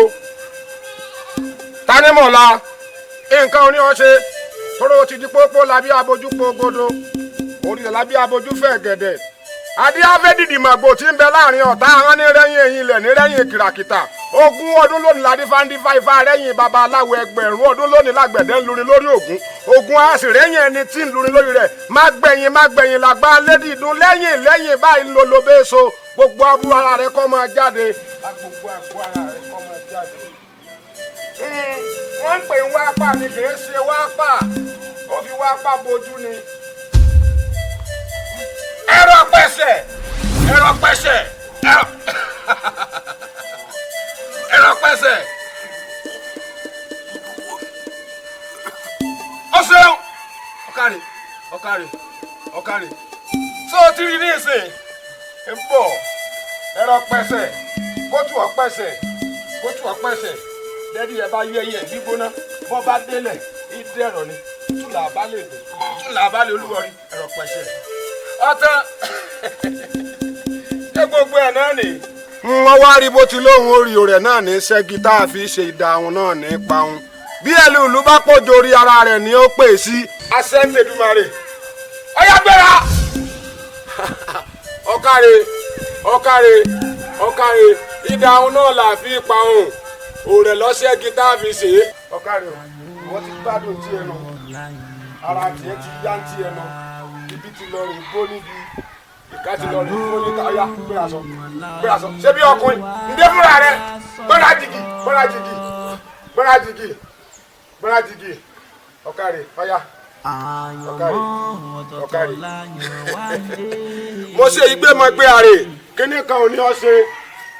Tanímọ̀lá nǹkan oní ọṣẹ tóró ti di pópó labí abojú pogodo orí labí abojú fẹ́ gẹ̀dẹ̀ adíáfẹ́ dìdì màgbò tí ń bẹ láàrin ọ̀tá àwọn ní rẹ́yìn ẹ̀yìn ilẹ̀ ní rẹ́yìn kìràkìtà 20 ọdún lónìí ládífáńdífá ifá rẹ́yìn babaláwo 1000 ọdún lónìí lágbẹ̀dẹ ń lurin lórí Ògún Ògún á sì rẹ́yìn ẹni tí ń lurin lórí rẹ̀ má gbẹ̀yìn má gbẹ̀yìn làgbá lédi ìdún lẹ́yìn lẹ́yìn báyìí ń lo lobeso gbogbo aburú ara rẹ̀ kó máa jáde. Gbogbo àgọ́ ara rẹ̀ kó máa jáde. Wọ́n ń pè ń wápà ni kì í ṣe wápà ó fi wápà bojú ni. Ẹ̀rọ pẹ̀sẹ̀ ẹ̀rọ pẹ̀sẹ̀ ẹ̀rọ pẹ̀sẹ̀ ó ṣeun ọ̀kàrẹ̀ ọ̀kàrẹ̀ ọ̀kàrẹ̀ tó o ti rí ní ìsìn ń bọ̀ ẹ̀rọ pẹ̀sẹ̀ kótó ọ̀pẹ̀sẹ̀ kótó ọ̀pẹ̀sẹ̀ dẹ́bí ẹ bá yẹ ẹyẹ gbígbóná bọ́ bá délẹ̀ ìdẹ̀rọ̀ ni túlà bá lè dùn túlà bá lè olúwọrí ẹ̀rọ pẹ̀sẹ̀ ọtán ṣé gbogbo ẹ̀ náà nìyí. Wọ́n wá rí bó ti lóhùn orí rẹ̀ náà ní ṣẹ́gi tá a fi ṣe ìdáhùn náà ní paun bí ẹlòlú bá pọ̀jù orí ara rẹ̀ ni ó pè sí. Asẹ́ńtẹ̀dùmarè ọ̀yá gbéra ọ̀kàrẹ̀ ọ̀kàrẹ̀ ọ̀kàrẹ̀ ìdáhùn náà là fi paun òrẹ̀ lọ́ṣẹ́gi tá a fi ṣe é. Ọ̀kàrẹ̀ wọ́n ti gbádùn tí ẹnu ara tiẹ̀ ti yá tí ẹnu ibi ti lọ rìn bó níbi ìka ti lọ rìn bó níta ọ̀yá gbéra sọ gbéra sọ ṣé bí ọkùnrin ǹdẹ́ fúnra rẹ gbéra jìgì gbéra jìgì gbéra jìgì gbéra jìgì ọ̀kàrẹ̀ ọ̀yá ọ̀kàrẹ̀ ọ̀kàrẹ̀ mo ṣe ìgbé mọ gbé àrè kíní kan ò ní ọ ṣe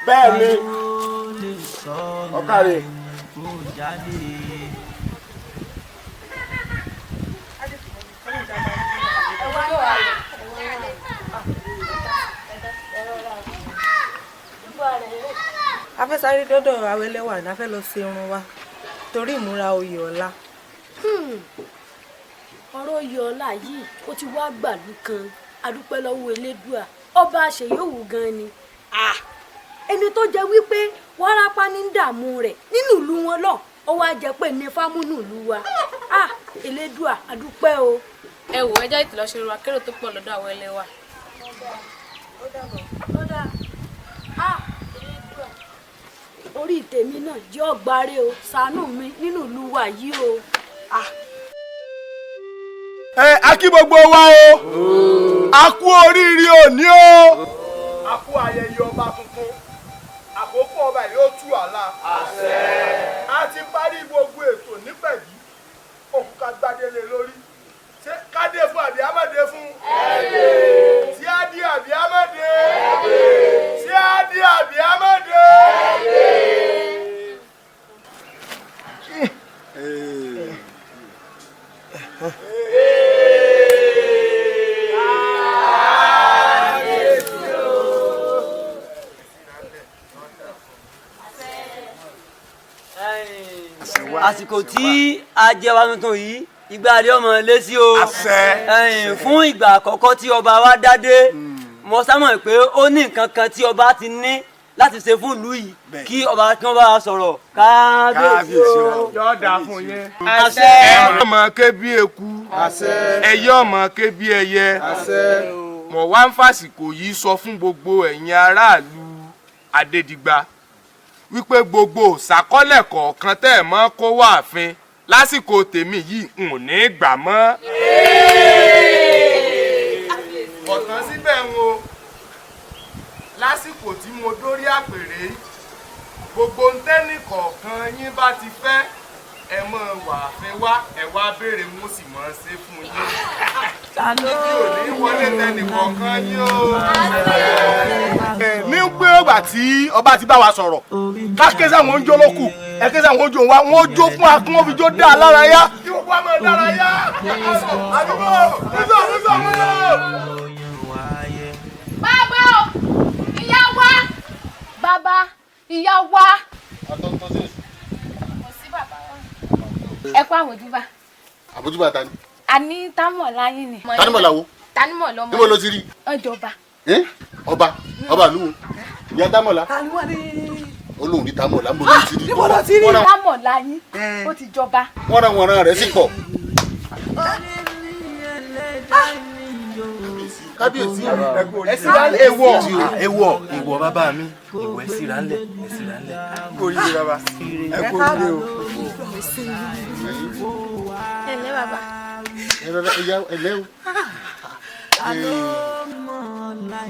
bẹ́ẹ̀ ni ọ̀kàrẹ̀. A fẹ́ sáré dọ́dọ̀ Awẹ́lẹ́wà ní a fẹ́ lọ ṣe irun wa torí ìmúra oyè ọ̀la. Ọ̀rọ̀ oyè ọ̀la yìí ó ti wá gbàlú kan adúpẹ́ lọ́wọ́ Elédùà ọba àṣeyọ̀wù gan ni. Ẹni tó jẹ́ wípé wárápá ní dààmú rẹ̀ nínú ìlú wọn lọ ó wá jẹ́ pé ní fámúnù ìlú wa Elédùà adúpẹ́ o. Ẹ wò ẹjọ́ ìtìlọ́ṣe irun akérò tó pọ̀ lọ́dọ̀ Awẹ́lẹ́wà. Orí tèmi náà jẹ́ ọ̀gbáre o ṣàánú mi nínú ìlú wa yìí o. Ẹ a kí gbogbo wa o a kú oríire òní o. A kú ayẹyẹ ọba tuntun àkókò ọba yìí ó tú àlà. A ti parí gbogbo ètò nípẹ̀bí òkú ká gbadélé lórí ṣé kádé fún àbí àmọ́dé fún. Tí á di àbí àmọ́dé. Tí á di àbí àmọ́dé. Àsìkò tí a jẹ wa tuntun yìí, ìgbà rí ọmọ lé sí o. Fún ìgbà àkọ́kọ́ tí ọba wa dádé, mo sámọ̀ pé ó ní nǹkan kan tí ọba ti ní láti ṣe fún ìlú yìí, kí ọba kí wọ́n bá wa sọ̀rọ̀. Kábíyèsí o. Yóò dáa fún yín. Àṣẹ. Ẹ ọmọ ké bí eku. Ẹyẹ ọmọ ké bí ẹyẹ. Mo wá ń fàsìkò yìí sọ fún gbogbo ẹ̀yin aráàlú Adédìgbà wípé gbogbo ṣàkọlẹ̀ kọ̀ọ̀kan tẹ́ ẹ̀ mọ́ kó wá ààfin lásìkò tèmi yìí n ò ní gbà mọ́. Ọ̀tàn síbẹ̀ ń o, lásìkò tí mo dórí àpèrè, gbogbo ntẹ́nì kọ̀ọ̀kan yín bá ti fẹ́ ẹ mọ̀ wà fẹ́ wá, ẹ wá béèrè mo sì mọ̀ ṣe fún yín. Ibi ò ní wọlé tẹ́nì kọ̀ọ̀kan yín o. Ní pé ìgbà tí ọba ti bá wa sọ̀rọ̀, ká ké sáwọn oúnjẹ olókù, ẹ ké sáwọn oúnjẹ wa, wọ́n jó fún wa kí wọ́n fi jó dá a lára yá. Kí gbogbo wa máa dára yá. Àdúgbò nígbà nígbà nígbà. Bàbá o, ìyá wa, bàbá, ìyá wa. Kò sí bàbá wa. Ẹ kú àmójúbà. Àmójúbà ta ni? A ní Támọ̀lá yín ni. Tánímọ̀lá wo? Tánímọ̀lá ọmọ. Níbo ló ti rí? Ọjọba. Ọba, ọba ìlú wo? Ìyá Támọ̀lá. Olóhùn rí Támọ̀lá, níbo ló ti rí? Níbo ló ti rí? Támọ̀lá yín, ó ti jọba. Wọ́nranwọ̀nran rẹ̀ sì pọ̀. Kábíyèsí ẹ síra lẹ. Ewọ ewọ ìwọ bàbá mi, ìwọ ẹ síra ńlẹ̀, ẹ síra ńlẹ̀. Kò rí bàbá, ẹ kò rí o. Ẹ ǹlẹ́ bàbá. Ẹ ǹlẹ́ o.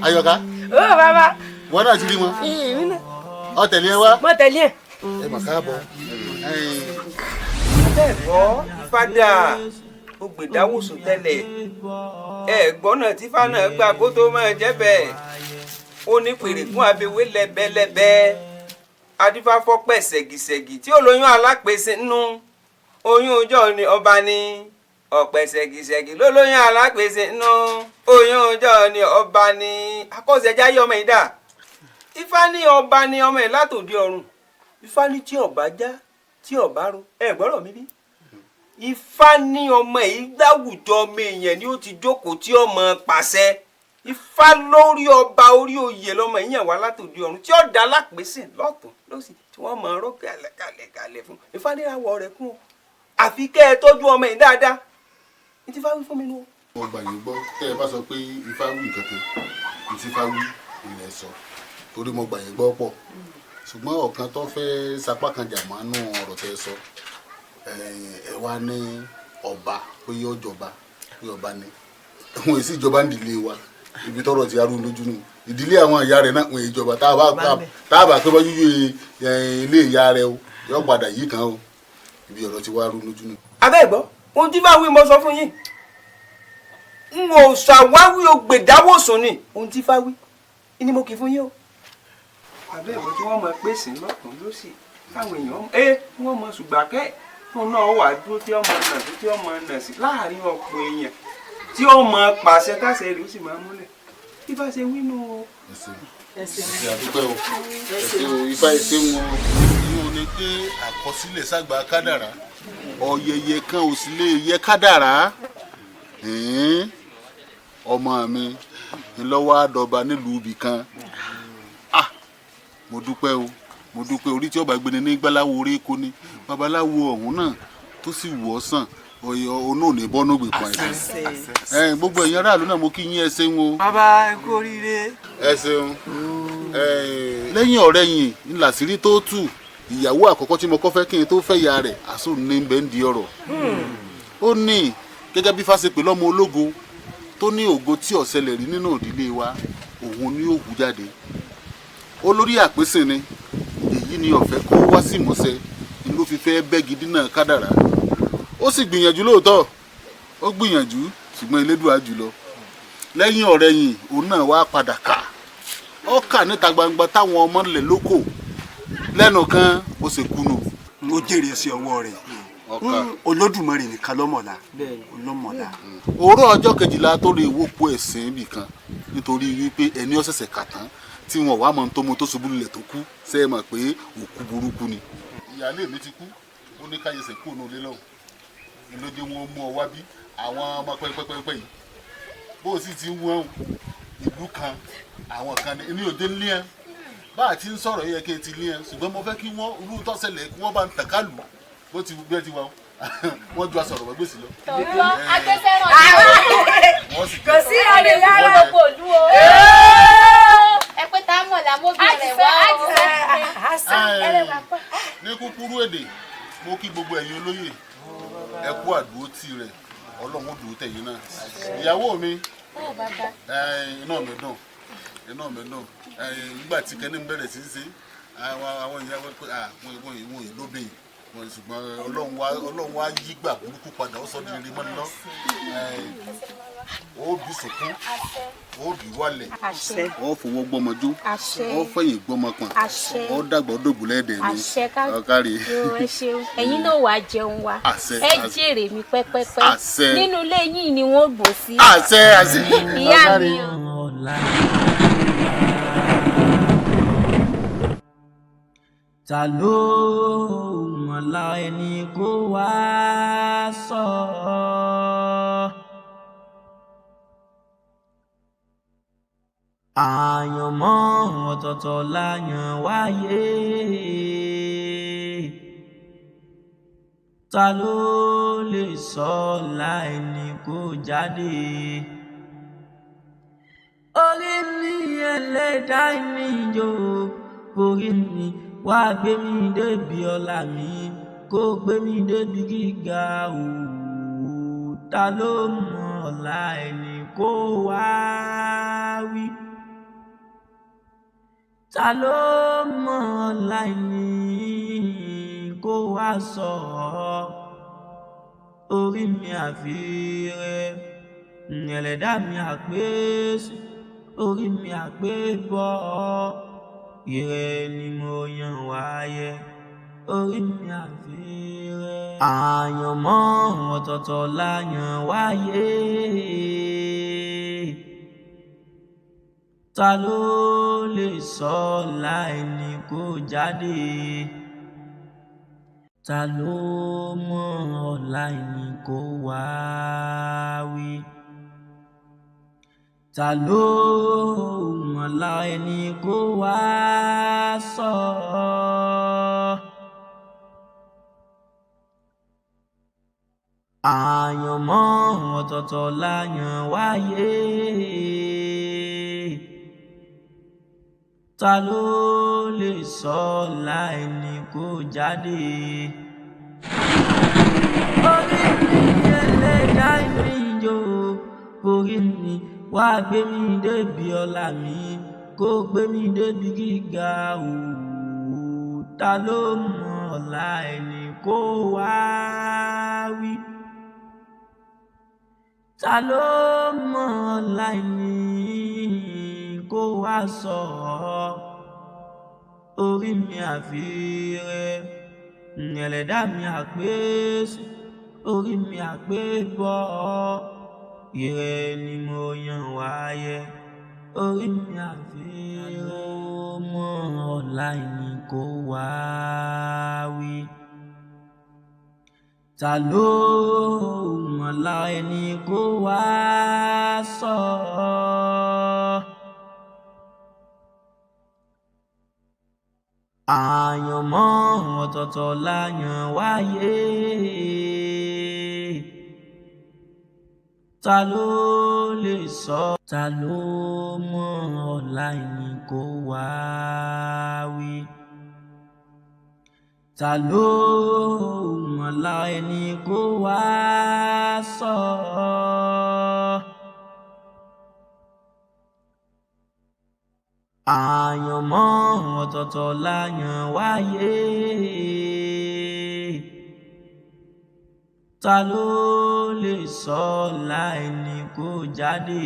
Ayọ̀ká. Ó bàbá. Wọ́n náà ti rí wọn. Ọ tẹ̀lé ẹ wá. Mo tẹ̀lé ẹ. Ẹ mà káàbọ̀. Bẹ́ẹ̀ gbọ́ fada ó gbèdáwòsùn tẹ́lẹ̀, ẹ gbọ́ náà tí fana gbà kó tó máa jẹ́ bẹ́ẹ̀. Ó ní pèrègún abewé lẹ́bẹ́lẹ́bẹ́, adífáfọ́ pẹ̀ ṣẹ̀gìṣẹ̀gì tí ó lóyún alápèsè nínú oyún ọjọ́ ni ọba ní ọ̀pẹ̀ ṣẹ̀gìṣẹ̀gì ló lóyún alápèsè nínú oyún ọjọ́ ni ọba ní akọ́ṣẹ́jáyé ọmọ yìí dà. Ifá ní ọba ní ọmọ yìí látòdì ọ̀run. Ifá ní tí ọba já tí ọba ro, ẹ gbọ́rọ̀ mi bí. Ifá ní ọmọ yìí láwùjọ ọmọ èèyàn ni ó ti jókòó tí ọmọ pàṣẹ. Ifá lórí ọba orí oyè lọmọ yìí yàn wá látòdì ọ̀run tí ó dá lápèsè lọ́tún lọ́sì tí wọ́n mọ̀ ọ́rọ́ kàlẹ̀kàlẹ̀ fún. Ifá ní àwọ̀ rẹ̀ kún o, àfi kẹ́ ẹ tọ́jú ọmọ yìí dáadáa. Ní tí Ifá wí fún mi nù. Mo gbà yín gbọ́, tẹ́ ẹ bá sọ pé Ifá wí nǹkan kan, ní tí Ifá wí ilẹ̀ sọ, torí mo gbà yín gbọ́ pọ̀. Ṣùgbọ́n ọ̀kan tó fẹ́ sapá kan jà mọ́ nú ọ̀rọ̀ tẹ́ ẹ sọ, ẹ wá ní ọba pé yóò jọba, pé ọba ni. Wọn èsì ìjọba ń dìlé wa, ibi tọ́rọ̀ ti arú lójú nù. Ìdílé àwọn ìyá rẹ̀ náà wọn èyí jọba, tá a bá pé bá yúyú ilé ìyá rẹ̀ o, yóò padà yí kan o, ibi ọ̀rọ̀ ti wá arú lójú nù. Abẹ́ ìgbọ́, ohun tí bá wí mo sọ fún yín. N ò ṣàwáwí ògbèdáwòsùn ni, ohun tí fá wí ni mo kì í fún yín o. Abẹ́ ìgbọ́ tí wọ́n mọ pèsè lọ́kùn lọ́sì táwọn èèyàn wọ́n mọ ṣùgbàkẹ́ fún náà wà dúró tí ọmọ nà sí tí ọmọ nà sí láàrin ọ̀pọ̀ èèyàn tí ọmọ pàṣẹ káṣẹ rẹ̀ ó sì máa múlẹ̀. Bí bá ṣe wí nù o. Ẹ àdúpẹ́ o, ẹ ṣé o, Ifá ẹ ṣé wọn. Inú ni pé àkọsílẹ̀ ságbà kádàrá, ọ̀yẹ̀yẹ̀ kan ò sì lè yẹ kádàrá. Ọmọ mi ńlọ́wọ́ àdọ́ba nílùú ibì kan. Mo dúpẹ́ o, mo dúpẹ́. Orí tí ọba gbéni ní gbáláwo orí kò ní babaláwo ọ̀hún náà tó sì wù ọ́ sàn, òun náà ní bọ́nú gbèpọ̀ ẹ̀. Gbogbo ẹ̀yin aráàlú náà mo kí yín, ẹ ṣeun o. Bàbá ẹ kú oríire. Ẹ ṣeun. Lẹ́yìn ọ̀rẹ́ yìí ńlá sírí tó tù, ìyàwó àkọ́kọ́ tí mo kọ́ fẹ́ kí n tó fẹ́ ya rẹ̀, àsùn ní bẹ́ẹ̀ ń di ọ̀rọ̀. Ó ní gẹ́gẹ́ bí Fásepè lọ́mọ ológo tó ní ògo tí ó ṣẹlẹ̀ rí nínú ìdílé wa, òun ni ó hù jáde. Olórí àpèsè ni èyí ni ọ̀fẹ́ kó wá sí ìmúṣẹ ló fi fẹ́ bẹ́gi dínà kádàrá. Ó sì gbìyànjú lóòótọ́, ó gbìyànjú, ṣùgbọ́n Elédùà jùlọ. Lẹ́yìn ọ̀rẹ̀yìn òun náà wá padà kà ó kà níta gbangba táwọn ọmọ ńlẹ̀ lóko lẹ́nu kan ó sì kùnú. Ó jèrè sí ọwọ́ rẹ̀, Olódùmarè nìkan lọ́mọ̀lá lọ́mọ̀lá. Òwúrọ̀ ọjọ́ kejìlá tó lè wópo ẹ̀sìn ibì kan nítorí wípé ẹni ọ̀sẹ̀sẹ̀ kà tán tí wọn wá mọ tó mu tó ṣubú lulẹ̀ tó kú, ṣe é mọ̀ pé òkú burúkú ni. Ìyáálé mi ti kú, ó Ó ní káyẹsẹ̀ kúrò ní ilé lọ́hùn ní ló jẹ́ wọn mú ọ wá bí àwọn ọmọ pẹ́pẹ́pẹ́ yìí bó o sì ti ń wọ́n ìlú kan àwọn kan ní òde ńlẹ́ ẹ bá a ti ń sọ̀rọ̀ yẹ kí ẹ ti lé ẹ, ṣùgbọ́n mo fẹ́ kí wọ́n irú tọ́sẹ̀lẹ̀ kí wọ́n bá ń tàkà lù bó ti bí ẹ ti wà wọ́n ju aṣọ̀rọ̀ wọ́n gbèsè lọ. Tòótọ́ agbésẹ́ràn Wọ́n sì kò sí ọ̀rẹ́ yàrá gbogbo òlu o. Ẹ pé tá a mọ̀ lámóbìnrin rẹ̀ wá o. Ní kúkúrú èdè, mo kí gbogbo ẹ̀yin olóyè, ẹ kú àdúró tì rẹ̀, Ọlọ́run ó dúró tẹ̀yìn náà. Ìyàwó mi, Ó bàbá. iná mi dùn, iná mi dùn. Nígbà tí kẹ́ni ń bẹ̀rẹ̀ sí í ṣe àwọn ìyàwó pé wọn ì lóbìn wọn, ṣùgbọ́n Ọlọ́run wá yí gbà burúkú padà, ó sọ di rere mọ́ni lọ. Ó bí sunkún, ó bí wálẹ̀, ó fọwọ́ gbọ́mọjú, ó fẹ̀yìn gbọ́mọ pọ̀n, ó dàgbà ó dògbò lẹ́ẹ̀dẹ̀ mi. Àṣẹ ká. Ọ̀kárí. Yo, ẹ ṣeun, ẹ̀yin náà wàá jẹun wa. Àṣẹ, Ẹ àṣẹ. jèrè mi pẹ́pẹ́pẹ́. Àṣẹ. Nínú ilé yín ni wọ́n gbò sí. Àṣẹ, àṣẹ. Ìyá Ọ̀kárí. mi o. Ta ló mọ̀lá ẹni kó wá sọ? Àyànmọ́ ọ̀tọ̀ọ̀tọ̀ láyàn wáyé. Ta ló lè sọ ọ̀la ẹni kó jáde? Orí mi, ẹlẹ́dàá mi yóò, orí mi wá gbé mi débi ọlá mi, kó gbé mi débi gíga o. Ta ló mọ̀ ọ̀la ẹni kó wá wí? Ta ló mọ̀ ọ̀la ẹni kó wá sọ? Orí mi àfirẹ́, ẹlẹ́dàá mi àpèsè, orí mi àpébọ̀, ire ni mo yàn wáyé, orí mi àfirẹ́. Àyànmọ́ ọ̀tọ̀ọ̀tọ̀ láyàn wáyé. Ta ló lè sọ ọ̀la ẹni kó jáde? Ta ló mọ̀ ọ̀la ẹni kó wá wí? Ta ló mọ̀lá ẹni kó wá sọ? Àyànmọ́ ọ̀tọ̀ọ̀tọ̀ láyàn wáyé. Ta ló lè sọ ọ̀la ẹni kó jáde? Orí mi, ẹlẹ́dàá mi yóò, orí mi wá gbé mi débi ọlá mi, kó gbé mi débi gíga o. Ta ló mọ̀ ọ̀la ẹni kó wá wí? Ta ló mọ̀ ọ̀la ẹni kó wá sọ? Orí mi àfirẹ́, ẹlẹ́dàá mi àpèsè, orí mi àpébọ̀, ire ni mo yàn wáyé, orí mi àfirẹ́. Ló mọ̀ ọ̀la ẹni kó wá wí? Ta ló mọ̀lá ẹni kó wá sọ? Àyànmọ́ ọ̀tọ̀ọ̀tọ̀ láyàn wáyé. Ta ló lè sọ? Ta ló mọ̀ ọ̀la ẹni kó wá wí? Ta ló mọ̀lá ẹni kó wá sọ? Àyànmọ́ ọ̀tọ̀ọ̀tọ̀ láyàn wáyé. Ta ló lè sọ ọ̀la ẹni kó jáde?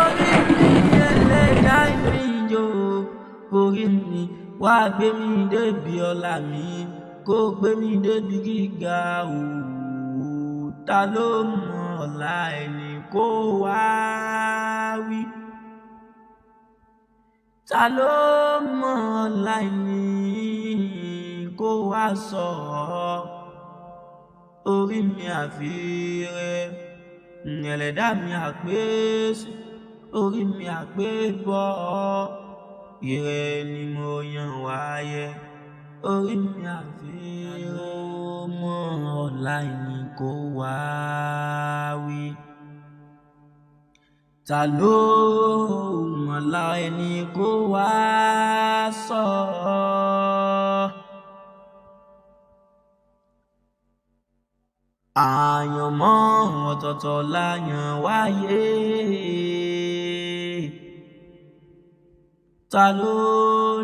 Orí mi, ẹlẹ́dàá mi yóò, orí mi wá gbé mi débi ọlá mi, kó gbé mi débi gíga o. Ta ló mọ̀ ọ̀la ẹni kó wá wí? Ta ló mọ̀ ọ̀la ẹni? kó wá sọ. Orí mi àfiré, ẹlẹ́dàá mi àpèsè, orí mi àpébọ̀. Ire ni mo yàn wáyé, orí mi àfiré. Mọ́ ọ̀la ẹni kó wá wí. Ta ló mọ̀lá ẹni kó wá sọ? Àyànmọ́ ọ̀tọ̀ọ̀tọ̀ láyàn wáyé. Ta ló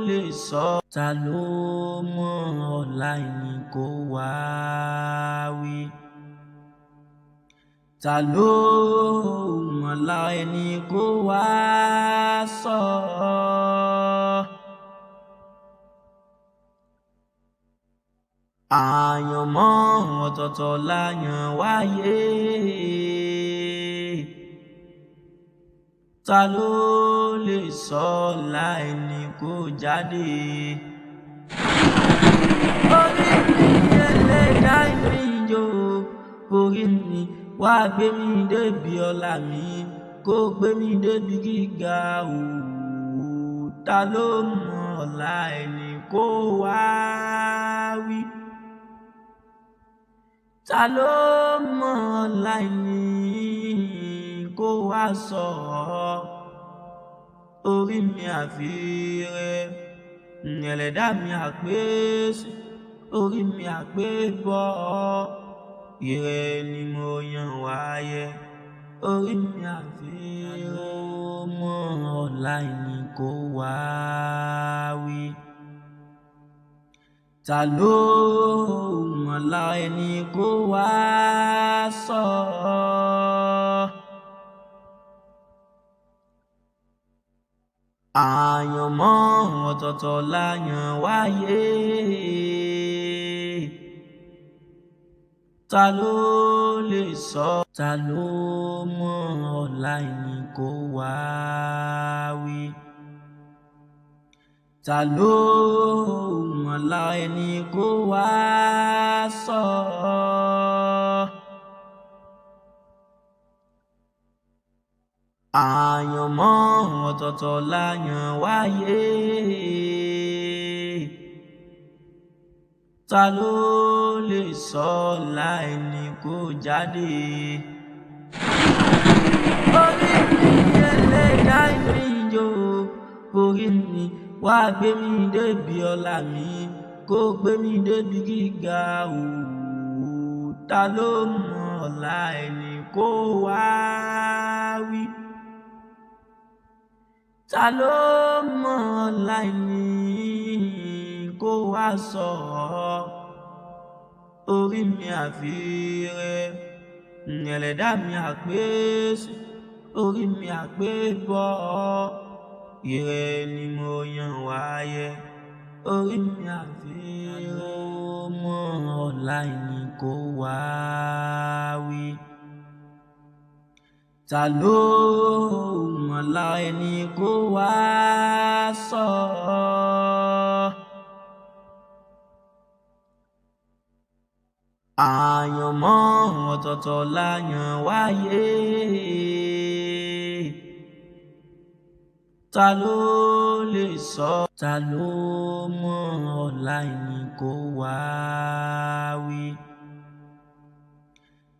lè sọ? Ta ló mọ̀ ọ̀la ẹni kó wá wí? Ta ló mọ̀lá ẹni kó wá sọ? Àyànmọ́ ọ̀tọ̀ọ̀tọ̀ láyàn wáyé. Ta ló lè sọ ọ̀la ẹni kó jáde? Orí mi ẹlẹ́dàá mi jò, orí mi wá gbé mi débi ọlá mi, kó gbé mi débi gíga o. Ta ló mọ̀ ọ̀la ẹni kó wá wí? Ta ló mọ̀ ọ̀la ẹni kó wá sọ? Orí mi àfiré, ẹlẹ́dàá mi àpèsè, orí mi àpébọ̀. Ire ni mo yàn wáyé, orí mi àfiré. Mọ́ ọ̀la ẹni kó wá wí. Ta ló mọ̀lá ẹni kó wá sọ? Àyànmọ́ ọ̀tọ̀ọ̀tọ̀ láyàn wáyé. Ta ló lè sọ? Ta ló mọ̀ ọ̀la ẹni kó wá wí? Ta ló mọ̀lá ẹni kó wá sọ? Àyànmọ́ ọ̀tọ̀ọ̀tọ̀ láyàn wáyé. Ta ló lè sọ ọ̀la ẹni kó jáde? Orí mi ẹlẹ́dàá mi jò, orí mi wá gbé mi débi ọlá mi, kó gbé mi débi gíga o. Ta ló mọ̀ ọ̀la ẹni kó wá wí? Ta ló mọ̀ ọ̀la ẹni kó wá sọ? Orí mi àfiré, ẹlẹ́dàá mi àpèsè, orí mi àpébọ̀. Ire ni mo yàn wáyé, orí mi àfiré. Mọ́ ọ̀la ẹni kó wá wí. Ta ló mọ̀lá ẹni kó wá sọ? Àyànmọ́ ọ̀tọ̀ọ̀tọ̀ láyàn wáyé. Ta ló lè sọ? Ta ló mọ̀ ọ̀la ẹni kó wá wí?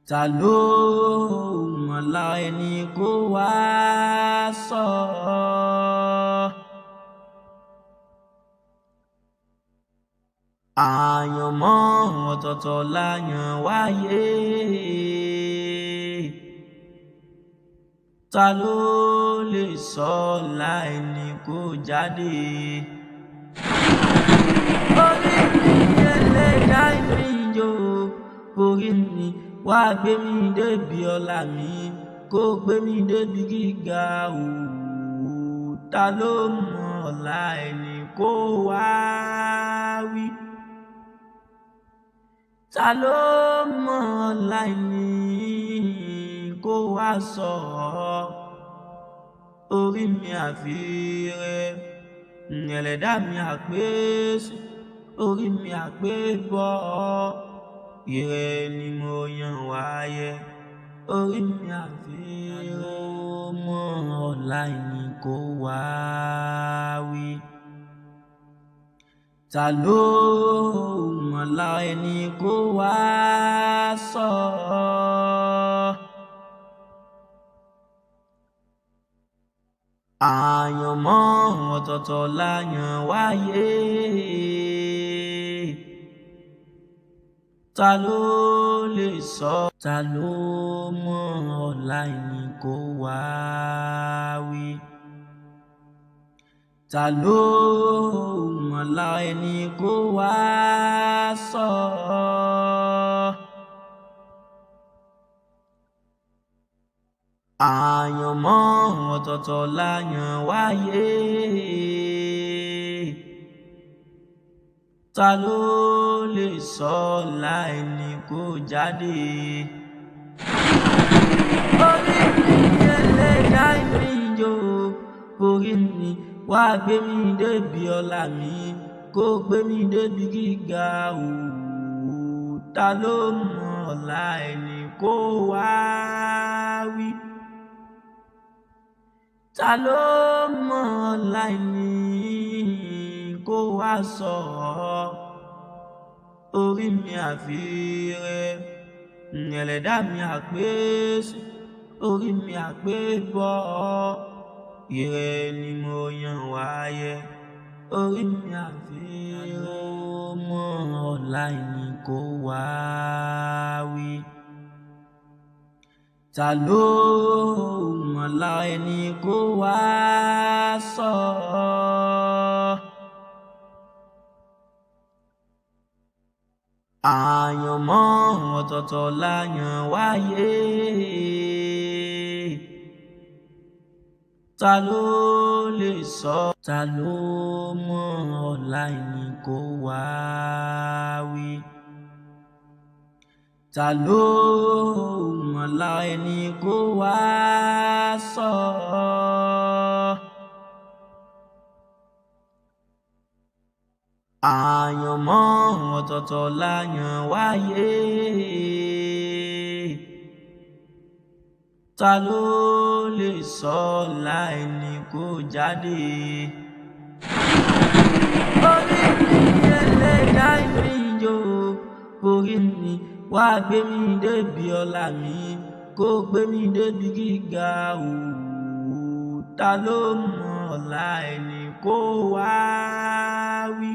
Ta ló mọ̀lá ẹni kó wá sọ? Àyànmọ́ ọ̀tọ̀ọ̀tọ̀ láyàn wáyé. Ta ló lè sọ ọ̀la ẹni kó jáde? Orí mi ẹlẹ́dàá mi jò, orí mi wá gbé mi débi ọlá mi, kó gbé mi débi gíga o. Ta ló mọ̀ ọ̀la ẹni kó wá wí? Ta ló mọ̀ ọ̀la ẹni kó wá sọ? Orí mi àfiré, ẹlẹ́dàá mi àpèsè, Orí mi àgbé bọ́, ire ni mo yàn wáyé. Orí mi àfi mọ́ ọ̀la ẹni kó wá wí. Ta ló mọ̀lá ẹni kó wá sọ? Àyànmọ́ ọ̀tọ̀ọ̀tọ̀ la yàn wáyé. Ta ló lè sọ? Ta ló mọ̀ ọ̀la ẹni kó wá wí? Ta ló mọ̀lá ẹni kó wá sọ? Àyànmọ́ ọ̀tọ̀ọ̀tọ̀ la yàn wáyé. Ta ló lè sọ ọ̀la ẹni kó jáde? Orí mi ẹlẹ́dàá mi jò, orí mi wá gbé mi débi ọlá mi, kó gbé mi débi gíga o. Ta ló mọ̀ ọ̀la ẹni kó wá wí? Ta ló mọ̀ ọ̀la ẹni kó wá sọ? Orí mi àfi rẹ, ẹlẹ́dàá mi àpèsè, orí mi àpè bọ́, ire ni mo yàn wáyé. Orí mi àfi rẹ, mọ̀ ọ̀la ẹni kó wá wí. Ta ló mọ̀lá ẹni kó wá sọ? Àyànmọ́ ọ̀tọ̀ọ̀tọ̀ la yàn wáyé. Ta ló lè sọ? Ta ló mọ̀ ọ̀la ẹni kó wá wí? Ta ló mọ̀lá ẹni kó wá sọ? Àyànmọ́ ọ̀tọ̀ọ̀tọ̀ la yàn wáyé. Ta ló lè sọ ọ̀la ẹni kó jáde? Orí mi ẹlẹ́dàá mi jò, orí mi wá gbé mi débi ọlá mi, kó gbé mi débi gíga o. Ta ló mọ̀ ọ̀la ẹni kó wá wí?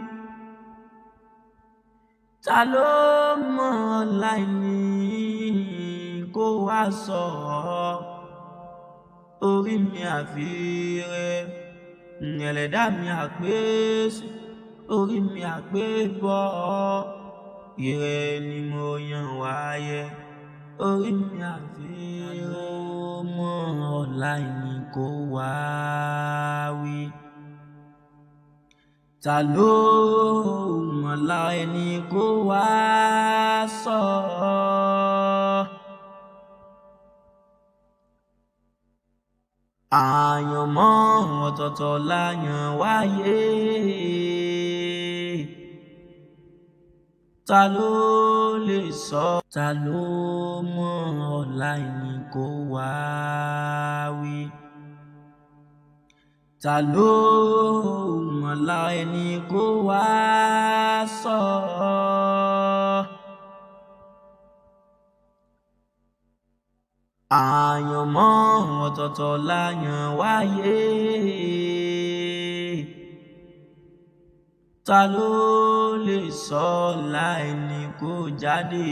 Ta ló mọ̀ ọ̀la ẹni kó wá sọ? Orí mi àfi rẹ, ẹlẹ́dàá mi àpèsè, orí mi àpè bọ́, ire ni mo yàn wáyé. Orí mi àfi rẹ, mọ̀ ọ̀la ẹni kó wá wí. Ta ló mọ̀lá ẹni kó wá sọ? Àyànmọ́ ọ̀tọ̀ọ̀tọ̀ la yàn wáyé. Ta ló lè sọ? Ta ló mọ̀ ọ̀la ẹni kó wá wí? Ta ló mọ̀lá ẹni kó wá sọ? Àyànmọ́ ọ̀tọ̀ọ̀tọ̀ la yàn wáyé. Ta ló lè sọ ọ̀la ẹni kó jáde?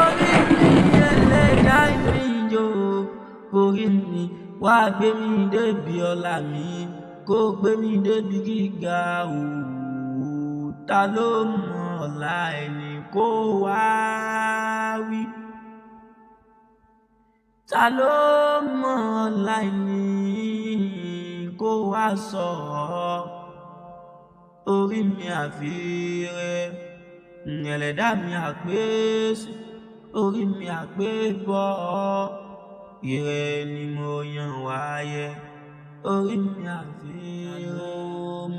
Orí mi ẹlẹ́dàá mi jò, orí mi wá gbé mi débi ọlá mi, kó gbé mi débi gíga o. Ta ló mọ̀ ọ̀la ẹni kó wá wí? Ta ló mọ̀ ọ̀la ẹni kó wá sọ? Orí mi àfi rẹ, ẹlẹ́dàá mi àpèsè, orí mi àpè bọ́, ire ni mo yàn wáyé. Orí mi àfi rẹ,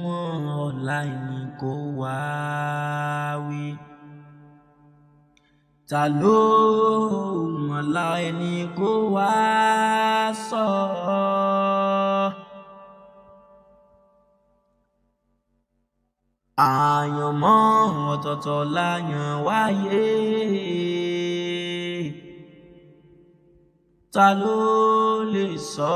mọ̀ ọ̀la ẹni kó wá wí? Ta ló mọ̀la ẹni kó wá sọ? Àyànmọ́ ọ̀tọ̀ọ̀tọ̀ la yàn wáyé. Ta ló lè sọ?